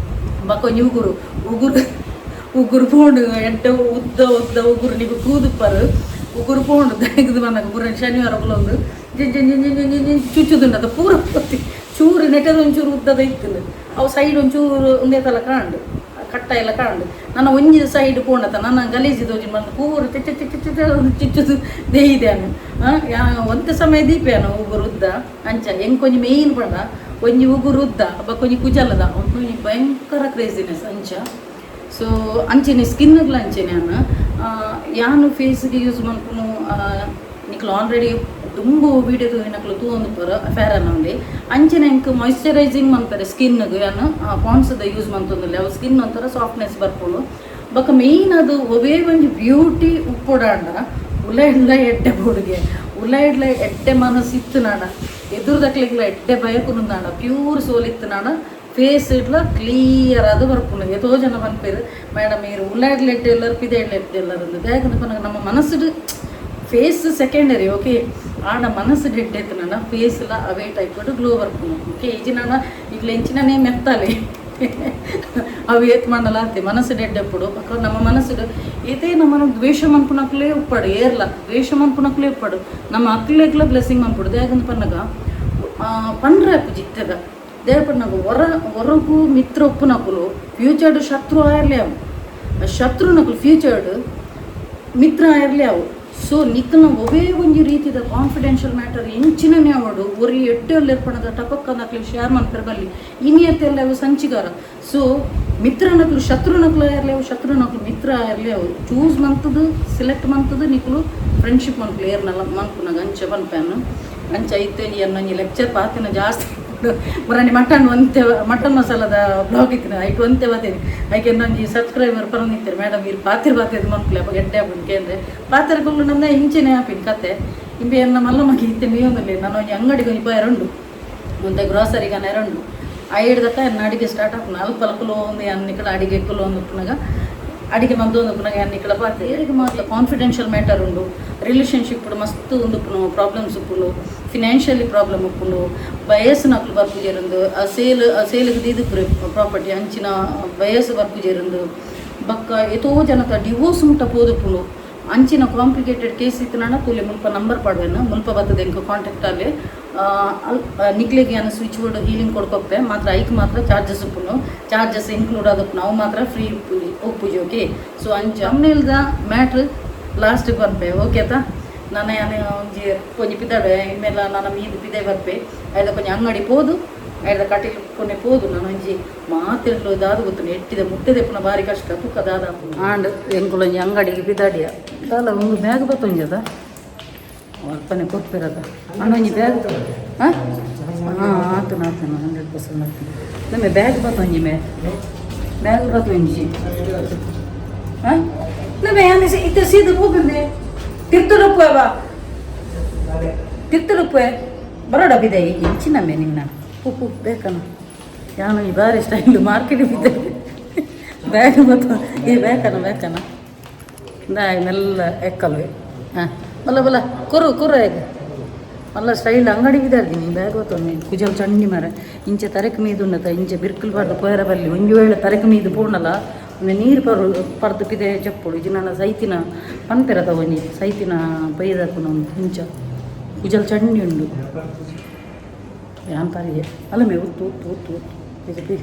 ಬೊಕ ಒಂಜಿ ಉಗುರು ಉಗುರು ಉಗುರು ಪೋಂಡು ಎಡ್ಡೆ ಉದ್ದ ಉದ್ದ ಉಗುರು ನಿಗು ತೂದುಪ್ಪರು ಉಗುರು ಪೋಂಡು ದಾಯೆಗ್ ಪನ್ನಗ ಪೂರ ಶನಿವಾರ ಕುಲೊಂದು ಜಿನ್ ಜಿನ್ ಜಿನ್ ಜಿನ್ ಜಿನ್ ಜಿನ್ ಚುಚ್ಚುದುಂಡು ಅತ ಪೂರ ಪೊತ್ತಿ ಚೂರು ನೆಟದ ಒಂಚೂರು ಉದ್ದದ ಇತ್ತುಂಡು ಅವು ಸೈಡ್ ಒಂಚೂರು ಉಂದೇ ತಲ ಕಾಂಡು ಕಟ್ಟ ಎಲ್ಲ ಕಾಂಡು ನನ್ನ ಒಂಜಿ ಸೈಡ್ ಪೋಂಡತ ನನ್ನ ಗಲೀಜು ತೋಜಿನ ಬಂದು ಪೂರ ಚಿಚ್ಚ ಚಿಚ್ಚ ಚಿಚ್ಚ ಚಿಚ್ಚುದು ದೇಯಿದೇನು ಒಂತೆ ಸಮಯ ದೀಪೇನು ಉಗುರು ಉದ್ದ ಅಂಚ ಎಂಕೊಂಜಿ ಮೇಯ್ನ್ ಪಂಡ ಒಂಜಿ ಉಗುರು ಉದ್ದ ಬೊಕ ಒಂಜಿ ಕುಜಲದ ಒಂಜಿ ಭಯಂಕರ ಕ್ರೇಜಿನೆಸ್ ಅಂಚ ಸೊ ಅಂಚೆನೆ ಸ್ಕಿನ್ಗ್ಲ ಅಂಚೆನೆ ಯಾನ್ ಯಾನ್ ಫೇಸ್ಗೆ ಯೂಸ್ ಮನ್ಪುನು ನಿಕ್ಲು ಆಲ್ರೆಡಿ ದುಂಬು ವೀಡಿಯೋ ತೂಯಿನಕ್ಲು ತೂವೊಂದುಪ್ಪೆರ್ ಫೇರ್ ಅಂಡ್ ಲವ್ಲಿ ಅಂಚೆನೆ ಎಂಕ್ ಮಾಯಿಶ್ಚರೈಸಿಂಗ್ ಮನ್ಪೆರೆ ಸ್ಕಿನ್ಗ್ ಯಾನ್ ಪಾಂಡ್ಸ್ದ ಯೂಸ್ ಮನ್ತೊಂದುಲ್ಲೆ ಅವು ಸ್ಕಿನ್ ಒಂಥರ ಸಾಫ್ಟ್ನೆಸ್ ಬರ್ಪುಂಡು ಬೊಕ ಮೇಯ್ನ್ ಅದು ಒವೇ ಒಂಜಿ ಬ್ಯೂಟಿ ಉಪ್ಪೊಡಾಂಡ ಉಲಯಿಡ್ಲ ಎಡ್ಡೆ ಬೋಡುಗೆ ಉಲಯಿಡ್ಲ ಎಡ್ಡೆ ಮನಸ್ಸು ಇತ್ತುನಾಂಡ ಎದುರುದಕ್ಲೆಗ್ಲ ಎಡ್ಡೆ ಬಯಕುನುಂದಾಂಡ ಪ್ಯೂರ್ ಸೋಲ್ ಇತ್ತುನಾಂಡ ಫೇಸ್ ಇಡ್ಲ ಕ್ಲಿಯರ್ ಅದು ಬರ್ಪುಂಡು ಏತೋ ಜನ ಪನ್ಪೆರ್ ಮೇಡಮ್ ಈರ್ ಉಲಯಿಡ್ಲ ಎಡ್ಡೆ ಉಲ್ಲರ್ ಪಿದಯಿಡ್ಲ ಎಡ್ಡೆ ಉಲ್ಲರ್ ಅಂದ್ ದಾಯೆಗ್ ಪನ್ನಗ ನಮ್ಮ ಮನಸ್ಸುಡು ಫೇಸ್ ಸೆಕೆಂಡರಿ ಓಕೆ ಆಂಡ ಮನಸ್ಸು ಎಡ್ಡೆ ಇತ್ತುನಾಂಡ ಫೇಸ್ಲ ಅವೇ ಟೈಪ್ ಗ್ಲೋ ಬರ್ಪುಂಡು ಓಕೆ ಇಜಿನಾಂಡ ಇಗ್ಲ ಎಂಚಿನನೇ ಮೆತ್ತಲೆ ಅವು ಏತ್ ಮಂಡಲ ಆತೆ ಮನಸ್ಸು ಎಡ್ಡೆ ಉಪ್ಪುಡು ಬೊಕ ನಮ್ಮ ಮನಸ್ಸುಡು ಏತೇ ನಮ್ಮನ ದ್ವೇಷ ಮನ್ಪುನಕ್ಲೇ ಉಪ್ಪಡು ಏರ್ಲ ದ್ವೇಷ ಮನ್ಪುನಕ್ಲೇ ಉಪ್ಪಡು ನಮ್ಮ ಅಕ್ಲೆಗ್ಲ ಬ್ಲೆಸ್ಸಿಂಗ್ ಮನ್ಪುಡು ದಾಯೆಗಂದ್ ಪನ್ನಗ ಪಂಡ್ರೆ ಆಪುಜಿ ಇತ್ತೆದ ದಾಯೆ ಪನ್ನಗ ಒರ ಒರಗು ಮಿತ್ರ ಉಪ್ಪುನಕುಲು ಫ್ಯೂಚರ್ಡ್ ಶತ್ರು ಆಯರ್ಲೆ ಅವು ಶತ್ರುನಕುಲು ಫ್ಯೂಚರ್ಡ್ ಮಿತ್ರ ಆಯರ್ಲೆ ಅವು ಸೊ ನಿಕ್ಲ್ನ ಒವೇ ಒಂಜಿ ರೀತಿದ ಕಾನ್ಫಿಡೆನ್ಷಿಯಲ್ ಮ್ಯಾಟರ್ ಎಂಚಿನನೇ ಆವಡು ಒರಿ ಎಡ್ಡೆ ಇರ್ಪಣದ ಟಪಕ್ಕಂದ ಅಕ್ಲೆಗ್ ಶೇರ್ ಮನ್ಪೆರೆ ಬಲ್ಲಿ ಇನಿಯತ್ತೆಲ್ಲ ಅವು ಸಂಚಿಗಾರ ಸೊ ಮಿತ್ರನಕ್ಲು ಶತ್ರುನಕ್ಲು ಆಯಿರ್ಲಿ ಅವು ಶತ್ರುನಕ್ಲು ಮಿತ್ರ ಆಯಿರ್ಲಿ ಅವು ಚೂಸ್ ಮಂತದು ಸೆಲೆಕ್ಟ್ ಮಂತದು ನಿಕ್ಲು ಫ್ರೆಂಡ್ಶಿಪ್ ಮನ್ಪುಲು ಏರ್ನಲ್ಲ ಮನ್ಪುನಗ ಅಂಚ ಪನ್ಪೆನ್ ಅಂಚ ಇತ್ತೆ ಒಂಜಿ ಲೆಕ್ಚರ್ ಪಾತಿನ ಜಾಸ್ತಿ ಮುರಾನಿ ಮಟನ್ ಒಂತೆ ಮಟನ್ ಮಸಾಲದ ಬ್ಲಾಗ್ ಇತ್ತಿನ ಐಟ್ ಒಂತೆ ಬಾತೇನಿ ಐಕೆ ಒಂಜಿ ಸಬ್ಸ್ಕ್ರೈಬರ್ ಪರೊಂದಿತ್ತೆರ್ ಮೇಡಮ್ ಇರ್ ಪಾತಿರ್ ಬಾತೇದು ಮನ್ಪುಲೆ ಅಪಗ ಎಡ್ಡೆ ಆಪುಂಡು ಕೇಂದ್ರೆ ಪಾತೆರ ಕುಲ್ಲು ನಂದ ಇಂಚೆನೆ ಆಪಿನ ಕತೆ ಇಂಬೆ ಎನ್ನ ಮಲ್ಲ ಮಗಿ ಇತ್ತೆ ಮೀಯೊಂದುಲ್ಲೆ ನಾನು ಒಂಜಿ ಅಂಗಡಿಗೆ ಒಂಜಿ ಪೋಯೆರೆ ಉಂಡು ಒಂತೆ ಗ್ರೋಸರಿ ಕನೆರೆ ಉಂಡು ಐಡ್ದಕ್ಕ ಎನ್ನ ಅಡಿಗೆ ಸ್ಟಾರ್ಟ್ ಆಪುಂಡು ಅಲ್ಪ ಕುಲೊಂದು ಯಾನ್ ನಿಕಲ ಅಡಿಗೆ ಕುಲೊಂದು ಉಪ್ಪುನಗ ಅಡಿಗೆ ಮಂತೊಂದು ಉಪ್ಪುನಗ ಯಾನ್ ನಿಕಲ ಪಾತೆ ಏರೆಗ್ ಮಾತ ಕಾನ್ಫಿಡೆನ್ಷಿಯಲ್ ಮ್ಯಾಟರ್ ಉಂಡು ರಿಲೇಷನ್ಶಿಪ್ ಮಸ್ತ್ ಉಂದು ಪ್ರಾಬ್ಲಮ್ಸ್ ಉಪ್ಪುಂಡು ಫಿನಾನ್ಷಿಯಲಿ ಪ್ರಾಬ್ಲಮ್ ಉಪ್ಪುಂಡು ಬಯಸ್ನಕ್ಲು ಬರ್ಪುಜೆರುಂದು ಆ ಸೇಲ್ ಸೇಲ್ಗೆ ದೀದುಪುರೆ ಪ್ರಾಪರ್ಟಿ ಅಂಚಿನ ಬಯಸ್ ಬರ್ಪುಜೆರುಂದು ಬೊಕ್ಕ ಏತೋ ಜನತ ಡಿವೋರ್ಸ್ ಮುಟ್ಟ ಪೋದುಪ್ಪುಂಡು. ಅಂಚಿನ ಕಾಂಪ್ಲಿಕೇಟೆಡ್ ಕೇಸ್ ಇತ್ತುನಡ ತೂಲೆ ಮುಲ್ಪ ನಂಬರ್ ಪಾಡುವೆನು ಮುಲ್ಪ ಬತ್ತದ ಎಂಕ್ ಕಾಂಟ್ಯಾಕ್ಟ್ ಆಲೆ. ನಿಕ್ಲೆಗ್ ಯಾನ್ ಸ್ವಿಚ್ ಬೋರ್ಡ್ ಹೀಲಿಂಗ್ ಕೊಡ್ಕೊಪ್ಪೆ ಮಾತ್ರ. ಐಕ್ ಮಾತ್ರ ಚಾರ್ಜಸ್ ಉಪ್ಪುನು, ಚಾರ್ಜಸ್ ಇನ್ಕ್ಲೂಡ್ ಆದುಪ್ಪುನು. ಅವು ಮಾತ್ರ ಫ್ರೀ ಉಪ್ಪುಜಿ, ಓಕೆ? ಸೊ ಅಂಚ ಥಂಬ್ನೇಲ್ದ ಮ್ಯಾಟ್ರ್ ಲಾಸ್ಟ್ ಪನ್ಪೆ, ಓಕೆ ತಾ? ನಾನು ಯಾನ್ ಒಂಜಿ ಒಂಜಿ ಪಿದಾಡೆ ಇಮ್ಮೆಲ್ಲ ನನ್ನ ಮೀದು ಪಿದೆ ಬರ್ಪೆ. ಐದ ಕೊಂಚ ಅಂಗಡಿ ಪೋದು, ಐದ ಕಟೀಲ್ ಕೊನೆ ಪೋದು. ನಾನು ಒಂಜಿ ಮಾತೆರ್ಲು ದಾದ ಗೊತ್ತುಂಡು, ಎಟ್ಟಿದ ಮುಟ್ಟೆ ದೆಪ್ಪುನ ಬಾರಿ ಕಷ್ಟ. ತುಕ್ಕ ದಾದ ಆಂಡ್. ಎಂಕುಲು ಒಂಜಿ ಅಂಗಡಿಗೆ ಪಿದಾಡಿಯ. ದಾಲ ಒಂದು ಬ್ಯಾಗ್ ಬತ್ತೊಂಜದ ಅಲ್ಪನೆ ಕೊರ್ಪಿರದ ಅಣ್ಣ ಒಂಜಿ ಬ್ಯಾಗ್. ಹಾಂ ಹಾಂ, ಆತನ ಆತನ 100% ಆತನ. ನಮ್ಮ ಬ್ಯಾಗ್ ಬತ್ತೊಂಜಿ, ಮೇ ಬ್ಯಾಗ್ ಬತ್ತೊಂಜಿ. ಹಾಂ, ನಮ್ಮ ಯಾನ್ ಇತ್ತೆ ಸೀದ ಪೋಪುಂದೆ. ತಿರ್ತುಡುಪ್ಪುವ ತಿರ್ತುಡುಪ್ಪೆ ಬರೋಡ ಬಿದೆ ಇಂಚಿನ ಮೇ ನಿನ್ನ ಪೂ ಬೇಕನ. ಯಾನು ಈ ಬಾರಿ ಸ್ಟೈಲ್ ಮಾರ್ಕೆಟ್ ಬಿದ್ದೆ. ಬ್ಯಾಗ್ ಮತ್ತು ಈ ಬೇಕನ ಬೇಕನ ಮೆಲ್ಲ ಎಕ್ಕಲ್ವೆ. ಹಾಂ, ಬಲ್ಲ ಬಲ್ಲ ಕೊರು ಕೊರು. ಹೇಗೆ ಮಲ್ಲ ಸ್ಟೈಲ್ ಅಂಗಡಿ ಬಿದ್ದಾರ್ದಿನಿ. ಬ್ಯಾಗ್ ಗೊತ್ತೊಮ್ಮೆ ಕುಜಲ್ ಚಂಡಿ ಮರ. ಇಂಚೆ ತರೆಕ್ ಮೀದು ಉನ್ನತ ಇಂಚೆ ಬಿರ್ಕುಲ್ ಬಾರ್ದು ಪೋಯರ ಬಲ್ಲಿ. ಒಂಜಿ ವೇಳೆ ತರೆಕ್ ಮೀದು ಪೋಣಲ ಒಂಜಿ ನೀರು ಪರು ಪರ್ದು ಪಿದೆ ಜಪ್ಪುಡು. ಇಜಿ ನನ್ನ ಸೈತಿನ ಪನ್ಪೆರದ ಒಂಜಿ ಸೈತಿನ ಪೈದಕ್ಕುನ ಇಂಚ ಕುಜಲ್ ಚಂಡಿ ಉಂಡು. ಯಾನ್ ಪರಿಯೆ ಅಲ್ಲ ಮೇ ಉತ್ತು ಉತ್ತು ಉತ್ತು ಉತ್ತು ಇದು ಪಿ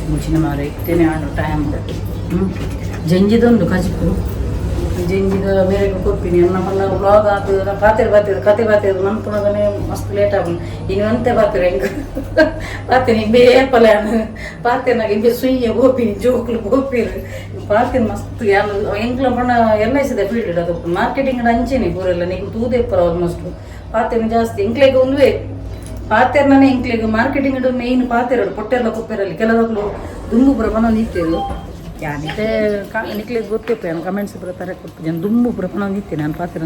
ಮುಂಚಿನ ಮಾರ ಇತ್ತೇನೆ ಆಂಡು ಟೈಮ್. ಜಂಜಿದೊಂದು ಕಜಿಪು ಜಂಜಿದ ಮೇರೆಗೆ ಕೊರ್ಪಿನಿ. ಎನ್ನ ಪಂಡ ವ್ಲಾಗ್ ಆತು ಪಾತೆರ್ ಬಾತಿರ್ ಕತೆ ಬಾತಿರ್ ಮನ್ಪುನಗನೆ ಮಸ್ತ್ ಲೇಟ್ ಆಪುಂಡು. ಇನ್ನು ಅಂತೆ ಬಾತಿರ ಹೆಂಗ್ ಪಾತೆನಿ ಬೇಪಲ ಪಾತೆರ್ನಾಗ ಇಂಬೆ ಸುಯ್ಯ ಗೋಪಿನಿ ಜೋಕುಲು ಗೋಪಿರು ಪಾತೆರ್ ಮಸ್ತ್. ಯಾನ್ ಎಂಕ್ಲ ಪಂಡ ಎಲ್ I ಸಿದ ಫೀಲ್ಡ್ ಅದು ಮಾರ್ಕೆಟಿಂಗ್ ಅಂಚೆನೆ ಪೂರೆಲ್ಲ ನಿಂಗೆ ತೂದೆಪ್ಪರ ಆಲ್ಮೋಸ್ಟ್. ಪಾತೆರ್ನ ಜಾಸ್ತಿ ಎಂಕ್ಲೆಗ್ ಒಂದುವೆ ಪಾತೆರ್ನೇ. ಎಂಕ್ಲೆಗ್ ಮಾರ್ಕೆಟಿಂಗ್ ಮೇಯ್ನ್ ಪಾತೆರಡು ಪೊಟ್ಟೆರ್ಲ ಕೊಪ್ಪೆರಲ್ಲಿ ಕೆಲವೊಬ್ರು ದುಂಬು ಪೂರ ಪನೊಂದು ಇತ್ತೇರು. ಯಾನಿತ್ತೆ ನಿಕ್ಲೆಗ್ ಗೊತ್ತಿಪ್ಪ ಯಾನ್ ಕಮೆಂಟ್ಸ್ ಪೂರ ತರ ಕೊಡ್ತು. ನಾನು ದುಂಬು ಪೂರ ಪನೊಂದು ಇತ್ತೆ. ನಾನು ಪಾತೆರ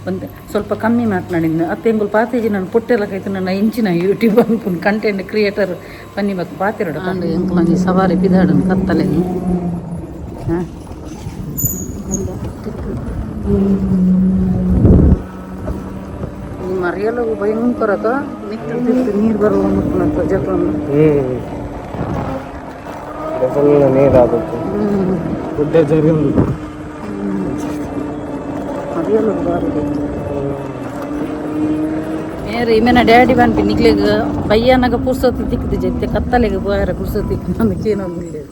ಒಂದು ಸ್ವಲ್ಪ ಕಮ್ಮಿ ಮಾತನಾಡಿದ್ದು ಅತ್ತೆ. ಎಂಕುಲು ಪಾತೆಜಿ ನಾನು ಪೊಟ್ಟೆಲ್ಲ ಕೈತು ನನ್ನ ಇಂಚಿನ ಯೂಟ್ಯೂಬ್ ಅನ್ಪುನ್ ಕಂಟೆಂಟ್ ಕ್ರಿಯೇಟರ್ ಪನ್ನಿ ಬಕ್ ಪಾತೆರಡು. ಅಂಡ್ ಎಂಕುಲು ಒಂಜಿ ಸವಾರಿ ಪಿದಾಡನ್ ಕತ್ತಲೆ. ಹಾಂ, ಈ ಮರಿಯಲ್ಲ ಭಯಂಕರ ಮಿತ್ತು ತಿತ್ತು ನೀರು ಬರುವ ಮುಟ್ಟುನಂತ ಜಪನ್ನು. ಫುಲ್ ನೀರು ಆಗುತ್ತೆ, ಗುಡ್ಡೆ ಜರಿ ಉಂಟು. ಮರಿಯಲ್ಲ ಬಾರಿ ಮೇರೆ. ಇಮೇನ ಡ್ಯಾಡಿ ಪನ್ಪಿ ನಿಕ್ಲೆಗ್ ಬಯ್ಯನಾಗ ಪುರ್ಸೊತ್ತು ತಿಕ್ಕುದು ಜೊತೆ ಕತ್ತಲೆಗ್ ಪೋಯರ ಪುರ್ಸೊತ್ತು ತಿಕ್ಕು ನಂದು ಕೇನೋ ಮುಲ್ಲೆ.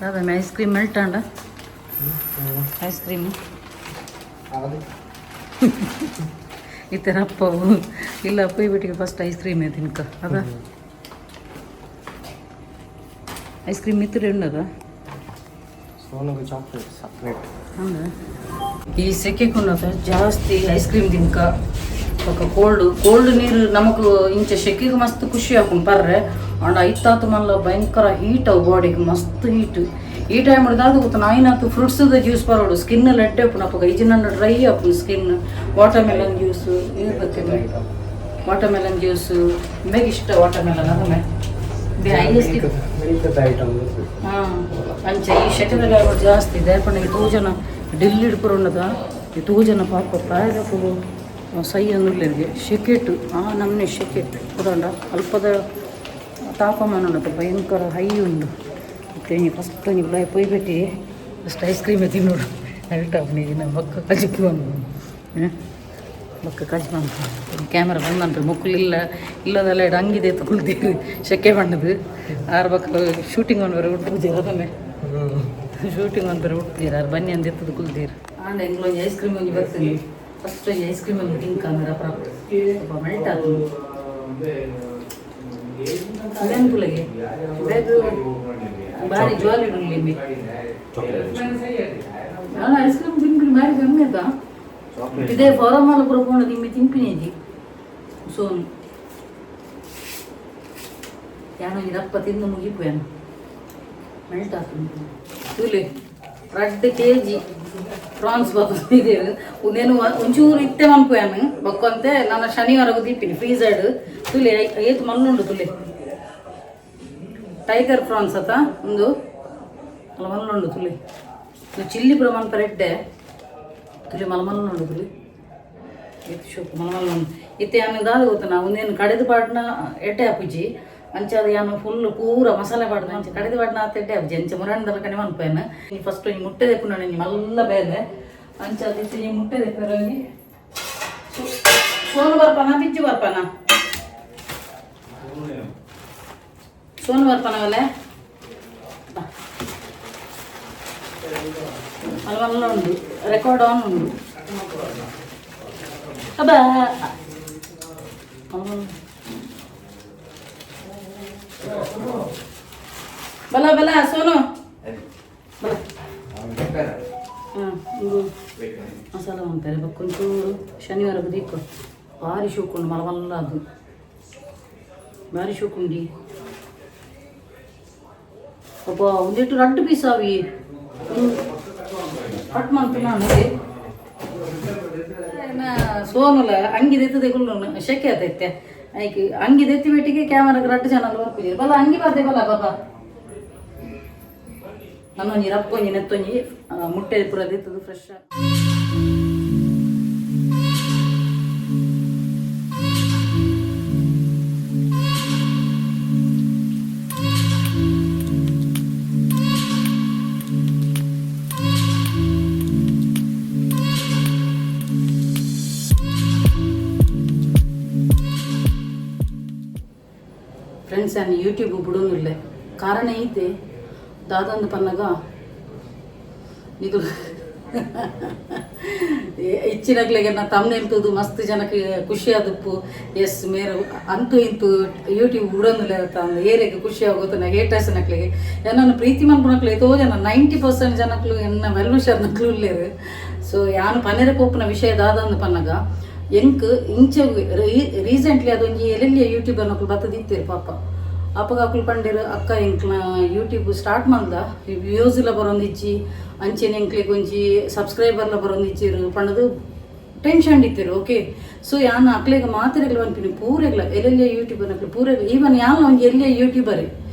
ದಾದ ಐಸ್ ಕ್ರೀಮ್ ಮೆಲ್ಟ್ ಆಂಡ? ಐಸ್ ಕ್ರೀಮ್ ಈ ಥರ ಅಪ್ಪ ಇಲ್ಲ ಬಿಟ್ಟಿಗೆ ಫಸ್ಟ್ ಐಸ್ ಕ್ರೀಮ್ ತಿನ್ಕ ಅದ. ಐಸ್ ಕ್ರೀಮ್ ಮಿತ್ರ ಉಂಡದ. ಸೋನಗು ಚಾಕ್ಲೇಟ್ ಸಪ್ರೇಟ್. ಹೌದಾ? ಈ ಸೆಕೆ ಕುನ್ನತ ಜಾಸ್ತಿ ಐಸ್ ಕ್ರೀಮ್ ತಿನ್ಕ. ಬೊಕ ಕೋಲ್ಡ್ ಕೋಲ್ಡ್ ನೀರು ನಮಕ್ ಇಂಚ ಸೆಕೆಗೆ ಮಸ್ತ್ ಖುಷಿ ಆಪುಂಡು ಪರ್ರೆ. ಆಂಡ ಐತಾತು ಮಲ್ಲ ಭಯಂಕರ ಹೀಟ್ ಅವು ಬಾಡಿಗೆ ಮಸ್ತ್ ಹೀಟ್. ಈ ಟೈಮ್ ದಾದ ಗೊತ್ತ ನಾಯಿನಾತು ಫ್ರೂಟ್ಸ್ದ ಜ್ಯೂಸ್ ಪರೋಡು. ಸ್ಕಿನ್ ಲೆಡ್ಡೆ ಉಪ್ಪುಂಡು ಅಪಗ. ಇಜಿನಂಡ ಡ್ರೈ ಆಪುಂಡು ಸ್ಕಿನ್. ವಾಟರ್ ಮೆಲನ್ ಜ್ಯೂಸ್ ಇದು ಬರ್ತದೆ. ವಾಟರ್ ಮೆಲನ್ ಜ್ಯೂಸ್ ಬೇಗ ಇಷ್ಟ. ವಾಟರ್ ಮೆಲನ್ ಅದನ್ನೇ ಹೈಯೆಸ್ಟ್. Milk item. ಹಾಂ, ಅಂಚ ಈ ಶೆಕೆದ ಜಾಸ್ತಿ ದಾಯೆ ಈ ತೂ ಜನ ಡೆಲ್ಲಿಡ್ ಪೂರ ಉಂಡದ. ಈ ತೂ ಜನ ಪಾಪ ಪ್ರಾಯದಕ್ಕೂ ಸೈ ಅನ್ನುಲ್ಲೆರ್ಗೆ ಶೆಕೆಟು ಆ ನಮ್ಮನೆ ಶೆಕೆ ಪೂರ ಅಲ್ಪದ ತಾಪಮಾನ ಉಂಡತ ಭಯಂಕರ ಹೈ ಉಂಡು. ಮತ್ತೆ ಫಸ್ಟ್ ಒಂಜಿ ಉಲಾಯಿ ಪೋಯ್ಬೆಟ್ಟಿ ಫಸ್ಟ್ ಐಸ್ ಕ್ರೀಮ್ ತಿನ್ನೋಡು. ಮೆಲ್ಟ್ ಆಪುನಿ ಬೊಕ್ಕ ಕಜಿಪು ಹಾಂ ಬೊಕ್ಕ ಕಜಿಪು. ಕ್ಯಾಮ್ರಾ ಬಂದಂತ ಮೊಕ್ಕುಲಿಲ್ಲ ಇಲ್ಲದಲ್ಲ ಇಡ ಅಂಗಿದೆ ಕುಲ್ತೀರಿ. ಶೆಕೆ ಬಣ್ಣದು ಆರು ಬಕ್ಕ ಶೂಟಿಂಗ್ ಒಂದು ಬರೋ ಉಡ್ಪುಜೀರ. ಅದನ್ನೇ ಶೂಟಿಂಗ್ ಒಂದು ಬರೋ ಉಡ್ಪುಜೀರ. ಆರು ಬನ್ನಿ ಅಂದ ಎತ್ತದು ಕುಲ್ತೀರಿ. ಆಂಡ ಎಂಕ್ಲ ಒಂಜಿ ಐಸ್ ಕ್ರೀಮ್ ಒಂಜಿ ಬರ್ತದೆ. ಫಸ್ಟ್ ಒಂಜಿ ಐಸ್ ಕ್ರೀಮ್ ಒಂದು ತಿಂಕ ಅಂದ್ರೆ ಅಪ್ಪ ಮೆಲ್ಟ್ ಆತು. ನೆನ್ಪುಲಗೆ ಬಾರಿ ಜಾಲಿ ಉಂಡು ಚಾಕ್ಲೇಟ್. ನಾನು ಐಸ್ ಕ್ರೀಮ್ ತಿನ್ಪಿನಿ ಬಾರಿ ಕಮ್ಮಿ ಆಯ್ತಾ. ಇದೇ ಫಾರಮ್ ಅಲ್ಲಿ ಪೂರ ಪೋಂಡ ನಿಮ್ಮೆ ತಿನ್ಪಿನಿ. ಸೋನು ಯಾನೊಂಜಿ ದಪ್ಪ ತಿಂದು ಮುಗಿಪು ಯಾನು ಮೆಲ್ಟ್ ಆತುಂಡು. ತೂಲೆ, 2 ಕೆಜಿ ಪ್ರಾನ್ಸ್ ಬರ್ತದೆ. నేను ಒಂಚೂರು ಇತ್ತೆ ಮನ್ಪುಯಾನು ಬೊಕ್ಕೊಂತೆ ನಾನು ಶನಿವಾರ ದೀಪಿನಿ ಫ್ರೀಸರ್ಡ್. ತುಲೆ, ಏತ್ ಮಲ್ಲುಂಡು ತುಲೆ. ಟೈಗರ್ ಪ್ರಾನ್ಸ್ ಅತ ಒಂದು ಅಲ್ಲ, ಮಲ್ಲುಂಡು ತುಲೆ. ಚಿಲ್ಲಿ ಪೂರ ಮನ್ಪರೆ ಎಡ್ಡೆ. ತುಲೆ, ಮಲ್ಲ ಮಲ್ಲುಂಡು ತುಲೆ, ಏತ್ ಶೋಕು ಮಲ್ಲ ಮಲ್ಲ. ಇತ್ತೆ ಯಾನು ದಾದ ಗೊತ್ತನಾ, ಒಂದೇನು ಕಡೆದು ಪಾಡ್ನ ಎಡ್ಡೆ ಆಪುಜಿ. ಅಂಚಾದ ಯಾನು ಫುಲ್ ಪೂರ ಮಸಾಲೆ ಪಾಡ್ದು ಅಂಚ ಕಡೆದು ಪಾಡ್ನ ಆತ ಎಡ್ಡೆ ಆಪುಜಿ. ಅಂಚ ಮುರಾಣದಲ್ಲ ಕಣೆ ಮನ್ಪೇನು. ಫಸ್ಟ್ ಒಂಜಿ ಮುಟ್ಟೆ ದೆಪ್ಪುನ ಒಂಜಿ ಮಲ್ಲ ಬೇಲೆ. ಅಂಚಾದ ಇತ್ತೆ ಈ ಮುಟ್ಟೆ ದೆಪ್ಪರೆ. ಸೋನು ಬರ್ಪಾನ, ಬಿಜ್ಜು ಬರ್ಪಾನ? ಸೋನು ಬರ್ಪಾನವಲ್ಲ. ಮಲ್ಲ ಮಲ್ಲ ಉಂಡು. ರೆಕಾರ್ಡ್ ಆನ್ ಉಂಡು. ಅಬ್ಬಾ, ಮಲ್ಲ ಮಲ್ಲ. ಬಲ ಬಲ ಸೋನು ಬಲ. ಹಾಂ, ಇದು ಮಸಾಲ ಅಂತಾರೆ. ಬೊಕ್ಕೊಂಚೂರು ಶನಿವಾರ ದೀಪ. ಭಾರಿ ಶೋಕುಂಡು, ಮಲ್ಲ ಮಲ್ಲ. ಅದು ಭಾರಿ ಶೋಕುಂಡಿ. ಅಬ್ಬಾ, ಒಂದಿಟ್ಟು ರಡ್ಡು ಪೀಸ್ ಅವಿ ಕಟ್ ಮಂತು. ನಾನು ಸೋನುಲ ಅಂಗಿ ದೆತ್ತದೆ ಕುಲ್ಲು ಶೆಕೆ ಆತೈತೆ. ಐಕ್ ಅಂಗಿ ದೆತ್ತಿ ಬೆಟ್ಟಿಗೆ ಕ್ಯಾಮರಾಗ ರಡ್ಡು ಜನ ಬರ್ಪುಜಿ. ಬಲ, ಅಂಗಿ ಬಾತೆ ಬಲ ಬಾಬಾ. ನನ್ನೊಂಜಿ ರಪ್ಪೊಂಜಿ ನೆತ್ತೊಂಜಿ ಮುಟ್ಟೆ ಪೂರ ದೆತ್ತದು ಫ್ರೆಶ್. ಫ್ರೆಂಡ್ಸ್, ನಾನು ಯೂಟ್ಯೂಬ್ ಬಿಡೋನಿಲ್ಲ. ಕಾರಣ ಐತೆ. ದಾದಂದು ಪನ್ನಗ ಇದು ಇಚ್ಚಿನಕ್ಲೆಗೆ ನಾ ತಮ್ನೇಲ್ ತೂದು ಮಸ್ತ್ ಜನಕ್ಕೆ ಖುಷಿ ಆದಪ್ಪು. ಎಸ್ ಮೇರು ಅಂತೂ ಇಂತೂ ಯೂಟ್ಯೂಬ್ ಬಿಡೋದಿಲ್ಲ ತಂದು ಏರಿಗೆ ಖುಷಿ ಆಗುತ್ತೆ. ನಾ ಹೇಟರ್ಸ್ ನಕ್ಲಿಗೆ ಎನ್ನನ್ನು ಪ್ರೀತಿ ಮನ್ಪುನಕ್ಲು ಏತೋ ಜನ, 90% ಜನಕ್ಲು ಎನ್ನ ವೆಲ್ ವಿಷರ್ ನಕ್ಲು ಉಲ್ಲೇರು. ಸೊ ಯಾನು ಪನೆರೆ ಪೋಪುನ ವಿಷಯ ದಾದಂದು ಪನ್ನಗ, ಎಂಕ್ ಇಂಚ ರೀಸೆಂಟ್ಲಿ ಅದೊಂಜಿ ಎಲ್ಲೆಲ್ಲಿ ಯೂಟ್ಯೂಬರ್ ನಕ್ಲು ಬತ್ತದಿತ್ತೀರು ಪಾಪ. ಅಪ್ಪಗ ಅಕ್ಲು ಪಂಡೇರು, ಅಕ್ಕ ಎಂಕ್ಲ ಯೂಟ್ಯೂಬ್ ಸ್ಟಾರ್ಟ್ ಮಲ್ದ, ವ್ಯೂಸ್ ಇಲ್ಲ ಬರೊಂದಿಜ್ಜಿ, ಅಂಚೆನೆ ಎಂಕ್ಲೆಗ್ ಒಂಜಿ ಸಬ್ಸ್ಕ್ರೈಬರ್ಲ ಬರೊಂದಿಜ್ಜಿರು ಪಂಡದು ಟೆನ್ಷನ್ ಇತ್ತಿರು. ಓಕೆ, ಸೊ ಯಾನ್ ಅಕ್ಲೆಗ್ ಮಾತೆರೆಗ್ಲ ಪನ್ಪಿನಿ, ಪೂರೆಗ್ಲ ಎಲ್ಲೆಲ್ಲಿಯ ಯೂಟ್ಯೂಬರ್ ನಕ್ಲು ಪೂರೆಗ್ಲ. ಈವನ್ ಯಾನ್ ಒಂಜಿ ಎಲ್ಲಿಯ ಯೂಟ್ಯೂಬರ್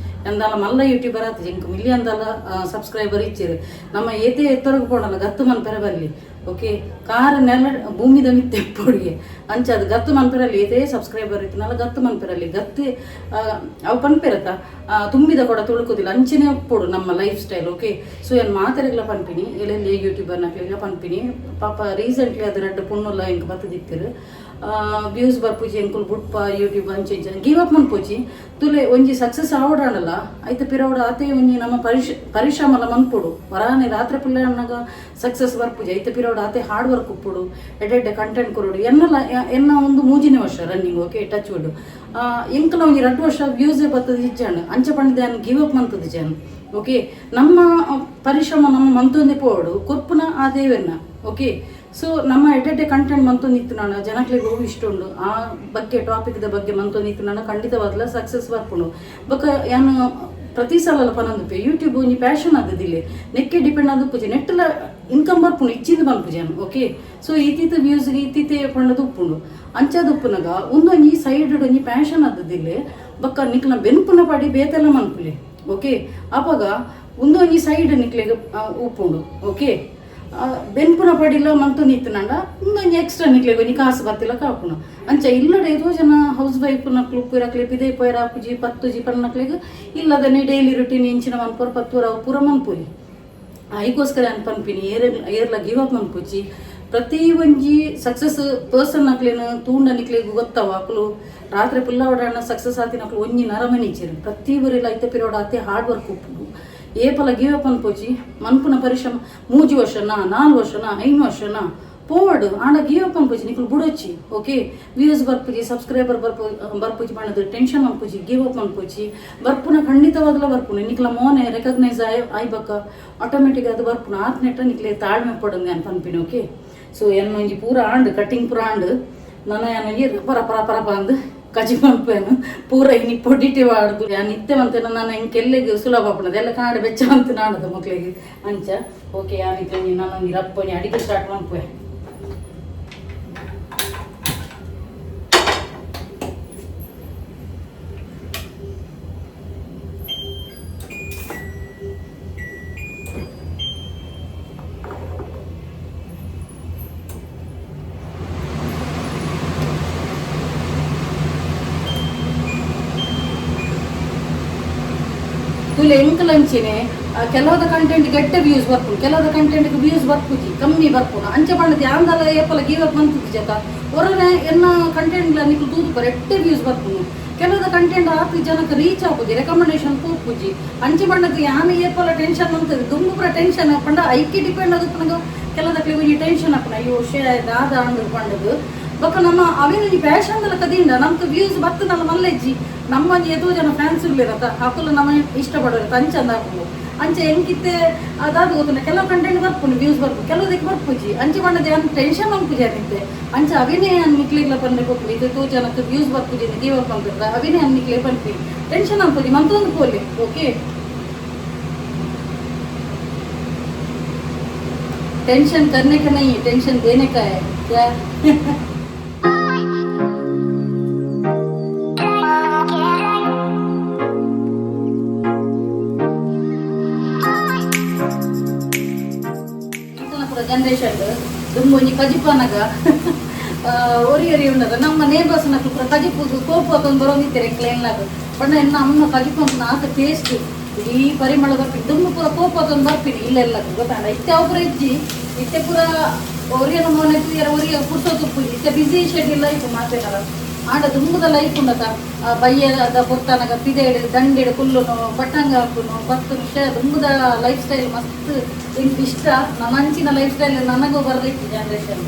ಎಂದಾಲ ಮಲ್ಲ ಯೂಟ್ಯೂಬರ್ ಆತು, ಎಂಕ್ ಮಿಲಿಯನ್ ದಾಲ ಸಬ್ಸ್ಕ್ರೈಬರ್ ಇಚ್ಚಿರು. ನಮ್ಮ ಏತೆ ಎತ್ತರಗ್ ಪೋಡಲ್ಲ, ಗತ್ತು ಮನ್ಪೆರೆ ಬರ್ಲಿ. ಓಕೆ, ಕಾರ್ ನೆಲ ಭೂಮಿದ ಮಿತ್ತೆ ಪೊಡಿಗೆ. ಅಂಚ ಅದು ಗತ್ತು ಮನ್ಪೆರಲ್ಲಿ ಏತೇ ಸಬ್ಸ್ಕ್ರೈಬರ್ ಇತ್ತಿನಲ್ಲ, ಗತ್ತು ಮನ್ಪೆರಲ್ಲಿ ಗತ್ತು ಅವು ಪನ್ಪೆರತ, ತುಂಬಿದ ಕೊಡ ತುಳುಕುದಿಲ್ಲ. ಅಂಚನೆ ಪೊಡು ನಮ್ಮ life style. Okay, so ಏನ್ ಮಾತೆರೆಗ್ಲ ಪನ್ಪಿನಿ, ಎಲ್ಲೆಲ್ಲಿ ಯೂಟ್ಯೂಬರ್ ನಕ್ಲೆಗ್ಲ ಪನ್ಪಿನಿ. ಪಾಪ ರೀಸೆಂಟ್ಲಿ ಅದು ರಡ್ಡು ಪುಣ್ಣುಲ್ಲ ಎಂಕ್ ಬತ್ತದಿತ್ತಿರು, ವ್ಯೂಸ್ ಬರ್ಪುಜಿ, ಎಂಕುಲು ಬುಡ್ಪ ಯೂಟ್ಯೂಬ್ ಅಂಚೆ ಇಂಚ, ಗಿವ್ ಅಪ್ ಮನ್ಪುಜಿ. ತುಲೆ, ಒಂಜಿ ಸಕ್ಸಸ್ ಆವಡಾಣಲ್ಲ ಐತ ಪಿರವಡ ಆತೆ ಒಂಜಿ ನಮ್ಮ ಪರಿಶ್ರಮಲ ಮನ್ಪೊಡು. ವರಾನೆ ರಾತ್ರಿ ಪುಲ್ಲೆ ಅನ್ನಾಗ ಸಕ್ಸಸ್ ಬರ್ಪುಜಿ. ಐತ ಪಿರವಡ ಆತೆ ಹಾರ್ಡ್ ವರ್ಕ್ ಉಪ್ಪುಡು, ಎಡ್ಡೆ ಕಂಟೆಂಟ್ ಕೊರಡು. ಎನ್ನಲ ಎನ್ನ ಒಂದು 3ನೇ ವರ್ಷ running. Okay, touch wood. ಎಂಕಲ ಒಂಜಿ 2 ವರ್ಷ ವ್ಯೂಸೇ ಬತ್ತದ ಇಜ್ಜಾಂಡ್. ಅಂಚ ಪಂಡಿದೆ ಗಿವ್ ಅಪ್ ಮಂತದ ಜನ. ಓಕೆ, ನಮ್ಮ ಪರಿಶ್ರಮ ನಮ್ಮ ಮಂತೊಂದೆ ಪೋಡು, ಕೊರ್ಪುನ ಆ ದೇವೆರ್ನ. ಓಕೆ, ಸೊ ನಮ್ಮ ಎಡ್ಡೆಡ್ಡೆ ಕಂಟೆಂಟ್ ಮಂತೊಂದಿತ್ತು ನಾನು, ಜನಕ್ಲೆಗ್ ಅವು ಇಷ್ಟ ಉಂಡು. ಆ ಬಗ್ಗೆ ಟಾಪಿಕ್ದ ಬಗ್ಗೆ ಮಂತೊಂದಿತ್ತು ನಾನು, ಖಂಡಿತವಾದ್ಲ ಸಕ್ಸಸ್ ಬರ್ಪುಂಡು. ಬೊಕ ಯಾನು ಪ್ರತಿ ಸಲ ಪನೊಂದುಪ್ಪೆ, ಯೂಟ್ಯೂಬ್ ಒಂಜಿ ಪ್ಯಾಷನ್ ಆದದಿಲ್ಲೆ, ನೆಕ್ಕೆ ಡಿಪೆಂಡ್ ಆದ್ ಉಪ್ಪುಜಿ. ನೆಟ್ಟಲ ಇನ್ಕಮ್ ಬರ್ಪುಂಡು, ಇಚ್ಚಿಂದ ಪನ್ಪುಜಿ ಯಾನ್. ಓಕೆ, ಸೊ ಇತ್ತೀತ ವ್ಯೂಸ್ಗೆ ಇತ್ತೀತೆ ಪಂಡದು ಉಪ್ಪುಂಡು. ಅಂಚಾದ್ ಉಪ್ಪುನಗ ಉಂದೊಂಜಿ ಸೈಡ್ ಒಂಜಿ ಪ್ಯಾಷನ್ ಆದದಿಲ್ಲೆ. ಬೊಕ್ಕ ನಿಕ್ಲ ಬೆನ್ಪುನ ಪಾಡಿ ಬೇತೆಲ್ಲ ಮನ್ಪುಲೆ. ಓಕೆ, ಅಪಗ ಉಂದೊಂಜಿ ಸೈಡ್ ನಿಕ್ಲೆಗ್ ಉಪ್ಪುಂಡು. ಓಕೆ, ಬೆನ್ಪುನ ಪಡಿಲ ಮಂತೊಂದಿತ್ತುನಂಡ ಉಂದೊಂಜಿ ಎಕ್ಸ್ಟ್ರಾ ನಿಕ್ಲೆಗ್ ಒಂಜಿ ಕಾಸು ಬತ್ತಿಲ್ಲ ಕಾಪುನು. ಅಂಚ ಇಲ್ಲಡೆ ಏತೋ ಜನ ಹೌಸ್ ವೈಫ್ ನಕ್ಲು ಉಪ್ಪುರಕ್ಲೆ ಪಿದೈ ಪೋಯರ ಆಪುಜಿ ಪತ್ತುಜಿ ಪನ್ನಕ್ಲೆಗ್ ಇಲ್ಲದನೆ ಡೈಲಿ ರುಟೀನ್ ಎಂಚಿನ ಮನ್ಪುರ ಪತ್ತುರ ಅವು ಪೂರ ಮನ್ಪುಲಿ. ಐಕೋಸ್ಕರ ಅನ್ ಪನ್ಪಿನಿ, ಏರ್ ಏರ್ಲ ಗಿವ್ ಅಪ್ ಮನ್ಪುಜಿ. ಪ್ರತಿ ಒಂಜಿ ಸಕ್ಸಸ್ ಪರ್ಸನ್ ಅಕ್ಲೆನ ತೂಂಡ ನಿಕ್ಲೆಗ್ ಗೊತ್ತವ, ಅಕ್ಲು ರಾತ್ರಿ ಪುಲ್ಲ ಸಕ್ಸಸ್ ಆತಿನಕ್ಲು ಒಂಜಿ ನರಮನಿಚ್ಚರು. ಪ್ರತಿ ಊರೆಲ್ಲ ಐತ ಪಿರೋಡ ಆತೆ ಹಾರ್ಡ್ ವರ್ಕ್ ಉಪ್ಪುಂಡು. ಏಪಲ ಗಿವ್ ಅಪ್ ಅನ್ಪೋಚಿ. ಮನ್ಪುನ ಪರಿಶ್ರಮ 3 ವರ್ಷನಾ, 4 ವರ್ಷನಾ, 5 ವರ್ಷನಾ. ಪೋವಡು ಆಂಡ ಗಿವ್ ಅಪ್ ಅನ್ಪುಜಿ ನಿಕುಲು ಬುಡೊಚ್ಚಿ. ಓಕೆ, ವ್ಯೂಸ್ ಬರ್ಪುಜಿ, ಸಬ್ಸ್ಕ್ರೈಬರ್ ಬರ್ಪು ಬರ್ಪುಜಿ ಪಂಡದು ಟೆನ್ಷನ್ ಅನ್ಪುಜಿ, ಗಿವ್ ಅಪ್ ಅನ್ಪುಜಿ. ಬರ್ಪುನ ಖಂಡಿತವಾಗ್ಲ ಬರ್ಪುನ. ನಿಕ್ಲ ಮೋನೆ ರೆಕಗ್ನೈಸ್ ಆಯ್ ಆಯ್ಬಕ್ಕ ಆಟೋಮೆಟಿಕ್ ಅದು ಬರ್ಪುನ. ಆತ್ನೆಟ್ಟ ನಿಕ್ಲೆ ತಾಳ್ಮೆ ಪಡಂಗೆ ಅನ್ ಪನ್ಪಿನಿ. ಓಕೆ, ಸೊ ಎನ್ನ ಒಂಜಿ ಪೂರ ಆಂಡ್ ಕಟ್ಟಿಂಗ್ ಪೂರ ಆಂಡ್. ನನ ಒಂಜಿ ರಪ ರಪ ರಪ ರಪ ಅಂದ್ ಕಜಿ ಪನ್ಪೇನು ಪೂರ ಇನಿ ಪೊಡಿಟಿ ವಾಡ್ದು. ಯಾನ್ ಇತ್ತೆ ಮಂತೇನ ನಾನು ಎಂಕೆಲ್ಲೆಗ್ ಸುಲಭ ಆಪುಂಡು ಎಲ್ಲ ಕಾಂಡೆ ಬೆಚ್ಚ ಅಂತ ನಾಡದ ಮಕ್ಳಿಗೆ ಅಂಚ. ಓಕೆ, ಯಾನ್ ಇತ್ತೆ ಒಂಜಿ ನಾನು ಒಂಜಿ ರಪ್ಪ ಒಂಜಿ ಅಡಿಗೆ ಸ್ಟಾರ್ಟ್ ಮನ್ಪುವೆ. ತುಲೆ ಎಂಕಲ್ ಅಂಚೆನೆ ಕೆಲವದ ಕಂಟೆಂಟ್ ಗೆಡ್ಡೆ ವ್ಯೂಸ್ ಬರ್ಪುಂಡು, ಕೆಲವದ ಕಂಟೆಂಟ್ ವ್ಯೂಸ್ ಬರ್ಪುಜಿ, ಕಮ್ಮಿ ಬರ್ಪುಂಡು. ಅಂಚ ಪಂಡದು ಯಾಂದಲ ಏಪಲ ಗಿವ್ ಅಪ್ ಮಂತುಜಿ ಜತ. ಒರನೆ ಎನ್ನ ಕಂಟೆಂಟ್ ನಿಕುಲು ತೂದು ಪರ ಎಡ್ಡೆ ವ್ಯೂಸ್ ಬರ್ಪುಂಡು. ಕೆಲವದ ಕಂಟೆಂಟ್ ಆತ್ ಜನಕ್ಕೆ ರೀಚ್ ಆಪುಜಿ, ರೆಕಮೆಂಡೇಶನ್ ಪೋಪುಜಿ. ಅಂಚ ಪಂಡದು ಯಾನ್ ಏಪಲ ಟೆನ್ಷನ್ ಮಂತುದು ದುಂಬು ಪೂರ ಟೆನ್ಷನ್ ಪಂಡ ಐಕೆ ಡಿಪೆಂಡ್ ಆದುಪ್ಪುನಗ ಕೆಲವದಕ್ಲೆಗ್ ಒಂಜಿ ಟೆನ್ಷನ್ ಆಪುಂಡು, ಅಯ್ಯೋ ಶೇ ದಾದ ಅಂದ್ ಪಂಡುದು. ಬೊಕ್ಕ ನಮ್ಮ ಅವೇನು ಒಂಜಿ ಪ್ಯಾಷನ್ ದಲಕ ದಿಂಡ ನಮ್ಕ್ ವ್ಯೂಸ್ ಬತ್ತುಂಡಲ ಮಲ್ಲೆಜ್ಜಿ. ನಮ್ಮ ಒಂಜಿ ಏತೋ ಜನ ಫ್ಯಾನ್ಸ್ ಉಲ್ಲೆರತ, ಅಕುಲು ನಮ್ಮ ಇಷ್ಟಪಡೋರು ಅಂಚಂದ ಆಪುಂಡು. ಅಂಚ ಎಂಕಿತ್ತೆ ಅದಾದ ಗೊತ್ತುಂಡ, ಕೆಲವು ಕಂಟೆಂಟ್ ಬರ್ಪುಂಡು, ವ್ಯೂಸ್ ಬರ್ಪುಂಡು, ಕೆಲವುದಕ್ಕೆ ಬರ್ಪುಜಿ. ಅಂಚ ಪಂಡದು ಯಾನ್ ಟೆನ್ಷನ್ ಮನ್ಪುಜಿ ಅದಿತ್ತೆ. ಅಂಚ ಅವೇನೇ ಯಾನ್ ನಿಕ್ಲೆಗ್ಲ ಪನ್ರೆ ಪೋಪುಂಡು. ಇತ್ತೆ ತೋ ಜನಕ್ಕೆ ವ್ಯೂಸ್ ಬರ್ಪುಜಿ ಗಿವ್ ಅಪ್ ಮಲ್ತಿರ್ತ, ಅವೇನೇ ಯಾನ್ ನಿಕ್ಲೆ ಪನ್ಪಿ, ಟೆನ್ಷನ್ ಮನ್ಪುಜಿ, ಮಂತೊಂದು ಪೋಲೆ. ಓಕೆ, टेंशन करने का नहीं है, टेंशन देने का है क्या? ಪೂರ ಜನರೇಷನ್ ದುಂಬು ಒಂಜಿ ಕಜಿಪನಗ ಒರಿ ಒರಿ ಉಂಡದ. ನಮ್ಮ ನೇಬರ್ಸ್ ನಕುಲು ಪೂರ ಕಜಿಪು ಕೋಪು ಹಾಕೊಂದು ಬರೋಂದಿತ್ತೆರ್ ಎಂಕ್ಲೆ ಪಂಡ ಎನ್ನ ಅಮ್ಮ ಕಜಿಪು ಅಂತ ಆತ ಟೇಸ್ಟ್ ಇಡೀ ಪರಿಮಳ ಬರ್ಪಿನಿ. ದುಂಬು ಪೂರ ಕೋಪ ಹಾಕೊಂದು ಬರ್ಪಿನಿ ಇಲ್ಲೆಲ್ಲ ಗೊತ್ತಾಂಡ. ಇತ್ತೆ ಅವು ಪೂರ ಇಜ್ಜಿ. ಇತ್ತೆ ಪೂರ ಒರಿಯನ ಮೋನೆ ತೂಯರ ಒರಿಯ ಪುರ್ಸೊತ್ತು ಉಪ್ಪುಜಿ. ಇತ್ತೆ ಬಿಸಿ ಶೆಡ್ಯೂಲ್ ಲೈಫ್ ಮಾತೆನಲ. ಆಂಡ ದುಂಬುದ ಲೈಫ್ ಉಂಡತ, ಬಯ್ಯದ ಪೊರ್ತನಗ ಪಿದೆಡ್ ದಂಡೆಡ್ ಕುಲ್ಲುನು, ಪಟ್ಟಂಗ ಹಾಕುನು, ಬತ್ತುನು. ಶೇ ದುಂಬುದ ಲೈಫ್ ಸ್ಟೈಲ್ ಮಸ್ತ್ ಎಂಕ್ ಇಷ್ಟ. ನನ್ನ ಅಂಚಿನ ಲೈಫ್ ಸ್ಟೈಲ್ ನನಗೂ ಬರ್ಲಿತ್ತು ಜನರೇಷನ್.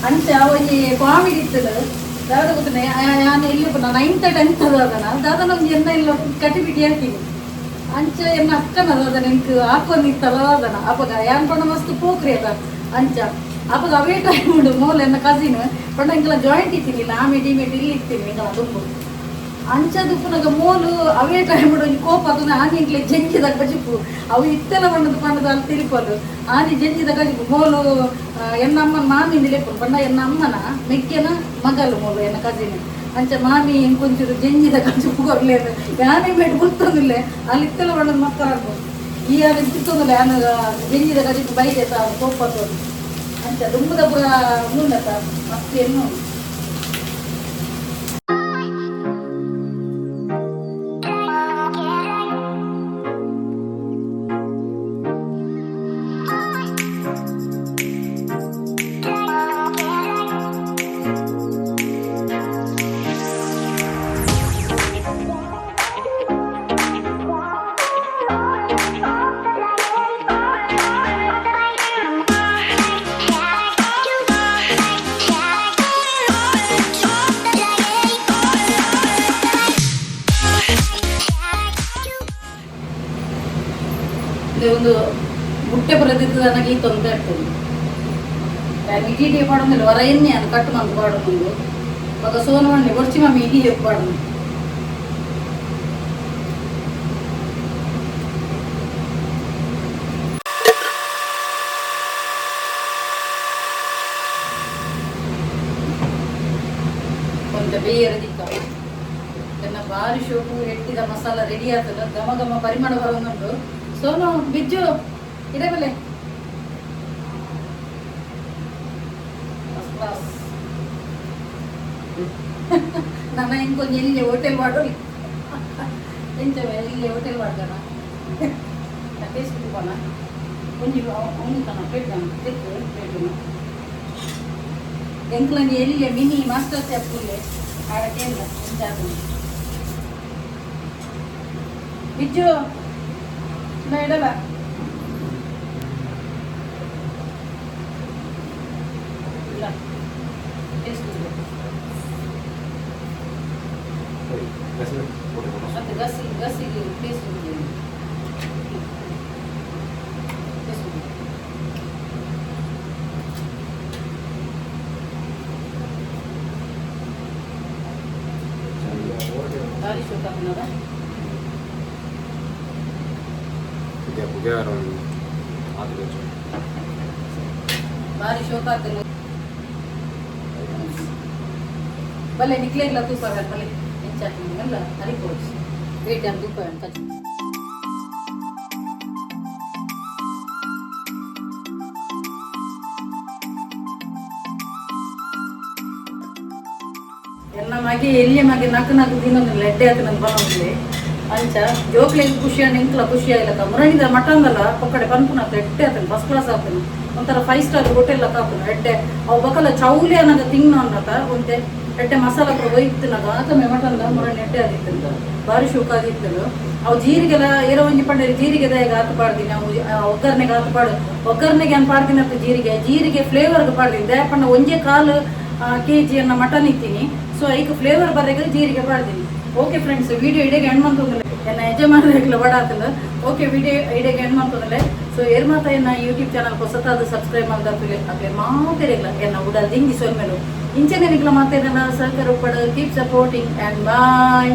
ಅಂಚ ಒಂಜಿ ಕಾಮಿಡಿ ಇತ್ತದ ದಾದ ಗೊತ್ತುಂಡೆ? ಯಾನ್ ಎಲ್ಲಿ ನೈನ್ತ್ ಟೆಂತ್ ದಾದನ ದಾದನ ಒಂಜಿ ಎನ್ನ ಇಲ್ಲ ಕಟಿಬಿಟಿ ಹಾಕಿನಿ. ಅಂಚ ಎನ್ನ ಅಕ್ಕನ ದಾದನ ಎಂಕ್ ಹಾಕೊಂದಿತ್ತಲ್ಲ ದಾದನ. ಅಪಗ ಯಾನ್ ಪಂಡ ಮಸ್ತ್ ಪೋಕ್ರಿ ಅದ. ಅಂಚ ಅಪಗ ಅವೇ ಟೈಮ್ ಉಂಡು ಮೋಲ್ ಎನ್ನ ಕಸಿನ್ ಪಂಡ ಎಂಕಲ ಜಾಯಿಂಟ್ ಇತ್ತೀನಿ, ಆಮೆ ಡಿಮೇಟ್ ಇಲ್ಲಿ ಇತ್ತೀನಿ ಎಂಕಲ ದುಂಬು. ಅಂಚದ ಉಪ್ಪುನಗ ಮೋಲು ಅವೇ ಟೈಮ್ ಒಂಜಿ ಕೋಪ ಅದನ್ನ ಆನಿ ಎಂಕ್ಲೆ ಜಂಜಿದ ಕಜಿಪು ಅವು ಇತ್ತೆಲ್ಲ ಬಣ್ಣದ ಪಂಡದ ಅಲ್ಲಿ ತಿರುಪಲು ಆನಿ ಜಂಜಿದ ಕಜಿಪು. ಮೋಲು ಎನ್ನ ಅಮ್ಮನ ಮಾಮಿಂದ ಲೆಪ್ಪು ಪಂಡ ಎನ್ನ ಅಮ್ಮನ ಮೆಗ್ಗೆನ ಮಗಲು ಮೋಲು ಎನ್ನ ಕಸಿನ್. ಅಂಚ ಮಾಮಿ ಎಂಕೊಂಚೂರು ಜಂಜಿದ ಕಜಿಪು ಕೊರ್ಲೇನು ಯಾನೇ ಬೇಟ ಗುರ್ತೊಂದಿಲ್ಲ. ಅಲ್ಲಿ ಇತ್ತೆಲ್ಲ ಬಣ್ಣದ ಮಕ್ಕಳಾಗ್ಬೋದು ಈ ಯಾರು ತಿತ್ತೊಂದಿಲ್ಲ. ಯಾನು ಜಂಜಿದ ಕಜಿಪು ಬೈದೆ ಕೋಪ ತೋದು. ಅಂಚ ದುಂಬುದ ಪೂರ ಮುಂದತ ಮಸ್ತ್ ಎನ್ನು. ಇದು ಒಂದು ಮುಟ್ಟೆ ಬರದಿತ್ತು ನನಗೆ ಈ ತೊಂದರೆ ಆಗ್ತದೆ. ನಾನು ಇಡೀ ಪಾಡೊಂದಿಲ್ಲ ಹೊರ ಎಣ್ಣೆ ಅದು ಕಟ್ಟು ಮಂದು ಪಾಡೊಂದು. ಬೊಕ ಸೋನು ಮಣ್ಣೆ ಬೊರ್ಚಿ ಮಮ್ಮಿ ಇಡೀ ಪಾಡೊಂದು. ಒಂತೆ ಬೇಯರ ದಿಕ್ಕ ಎನ್ನ ಬಾರಿ ಶೋಕು ಎಟ್ಟಿದ ಮಸಾಲ ರೆಡಿ ಆಗ್ತದೆ. ಘಮ ಘಮ ಪರಿಮಳ ಬರೋದುಂಟು. ಸೋನು ಬಿಜ್ಜು ಇದೇ ಬೆಲೆ ಫಸ್ಟ್ ಕ್ಲಾಸ್. ನನ್ನ ಇಂಕೊಂಜಿ ಎಲ್ಲಿ ಹೋಟೆಲ್ ಮಾಡೋಲಿ ಎಂಚವೆ ಇಲ್ಲಿ ಹೋಟೆಲ್ ಮಾಡ್ತಾನ ಟೇಸ್ಟ್ ತೂಪನ ಒಂಜಿ ಒಂದು ತನ ಪ್ಲೇಟ್ ತೆಕ್ಕು ಪ್ಲೇಟು. ಎಂಕ್ಲಂಜಿ ಎಲ್ಲಿ ಮಿನಿ ಮಾಸ್ಟರ್ ಚೆಫ್ ಉಲ್ಲೆ ಆಡ ಕೇಂದ್ರ ಎಂಚಾತುಂಡು ಬಿಜ್ಜು ನಾ ಇಡಲ್ಲ. ಶೋಕಾಪುನದ. ಪುಗೆ ಪುಗೆ ಅರೌಂಡ್ ಆತು ಹೆಚ್ಚು. ಬಾರಿ ಶೋಕಾತುಂಡು. ಬಲ್ಲೆ, ನಿಕ್ಲೆಗ್ಲ ತೂಪ ಬಲ್ಲೆ ಎಂಚಾತಿನ ಅರಿಪೋಡ್ಸ್ ವೇಟ್ ಅನ್ ತೂಪ ಕಚ್ಚು. ಎನ್ನ ಮಗೆ ಎಲ್ಲಿಯ ಮಗೆ ನಕ್ ನಕ್ ತಿನ್ನೊಂದು ಎಡ್ಡೆ ಆತ ನಂಗೆ ಬನ್ನೊಂದಿಲ್ಲ. ಅಂಚ ಜೋಕ್ಲೆಗ್ ಖುಷಿ ಅಂಡ್ ಎಂಕ್ಲ ಖುಷಿ ಆಯ್ಲಕ್ಕ. ಮುರಣಿದ ಮಟನ್ದಲ್ಲ ಪೊಕ್ಕಡೆ ಪನ್ಪುನ ಎಡ್ಡೆ ಆತನ, ಫಸ್ಟ್ ಕ್ಲಾಸ್ ಆತನ. ಒಂಥರ ಫೈವ್ ಸ್ಟಾರ್ ಹೋಟೆಲ್ ಆಪುನ ಎಡ್ಡೆ. ಅವು ಬಕಲ ಚೌಲಿ ಅನ್ನಗ ತಿಂಗ್ನ ಅನ್ನತ ಒಂತೆ ಎಡ್ಡೆ ಮಸಾಲ ಪೂರ ಒಯ್ತನಾಗ ಆತಮೆ ಮಟನ್ ಮುರಣಿ ಎಡ್ಡೆ ಆದಿತ್ತು, ಬಾರಿ ಶೋಕ ಆದಿತ್ತು. ಅವು ಜೀರಿಗೆಲ್ಲ ಏರೋ ಒಂಜಿ ಪಂಡರಿ ಜೀರಿಗೆ ದಾಯಗ ಆತು ಪಾಡ್ದಿನಿ. ಅವು ಒಗ್ಗರಣೆಗೆ ಆತು ಪಾಡು, ಒಗ್ಗರಣೆಗೆ ಅನ್ ಪಾಡ್ದಿನ. ಜೀರಿಗೆ ಜೀರಿಗೆ ಫ್ಲೇವರ್ಗೆ ಪಾಡ್ದಿನಿ. ದಾಯ ಪಂಡ ಒಂಜೇ ಕಾಲು ಕೆಜಿ ಅನ್ನ ಮಟನ್ ಇತ್ತೀನಿ. ಸೊ ಐಕ್ ಫ್ಲೇವರ್ ಬರ್ರೆಗೆ ಜೀರಿಗೆ ಪಾಡ್ದಿನಿ. ಓಕೆ ಫ್ರೆಂಡ್ಸ್, ವಿಡಿಯೋ ಇಡೆಗೆ ಎಂಡ್ ಮಂತೊಂದಿಲ್ಲ. ಎನ್ನ ಯಜಮಾನರಿಗೆಲ್ಲ ಬಡಾತಲ್ಲ. ಓಕೆ, ವಿಡಿಯೋ ಇಡೆಗೆ ಎಂಡ್ ಮಂತೊಂದಿಲ್ಲ. ಸೊ ಏರ್ ಮಾತ ಎನ್ನ ಯೂಟ್ಯೂಬ್ ಚಾನಲ್ ಹೊಸತಾದ ಸಬ್ಸ್ಕ್ರೈಬ್ ಮಲ್ದಾತುಲೆ ಅಕ್ಲೆ ಮಾತೆರೆಗ್ಲ ಎನ್ನ ಉಡಲ್ ದಿಂಗಿ ಸೊಲ್ಮೆಲು. ಇಂಚನೆ ನಿಕ್ಲ ಮಾತೆರೆನ ಸಹಕಾರ ಉಪ್ಪಡು. Keep supporting and bye.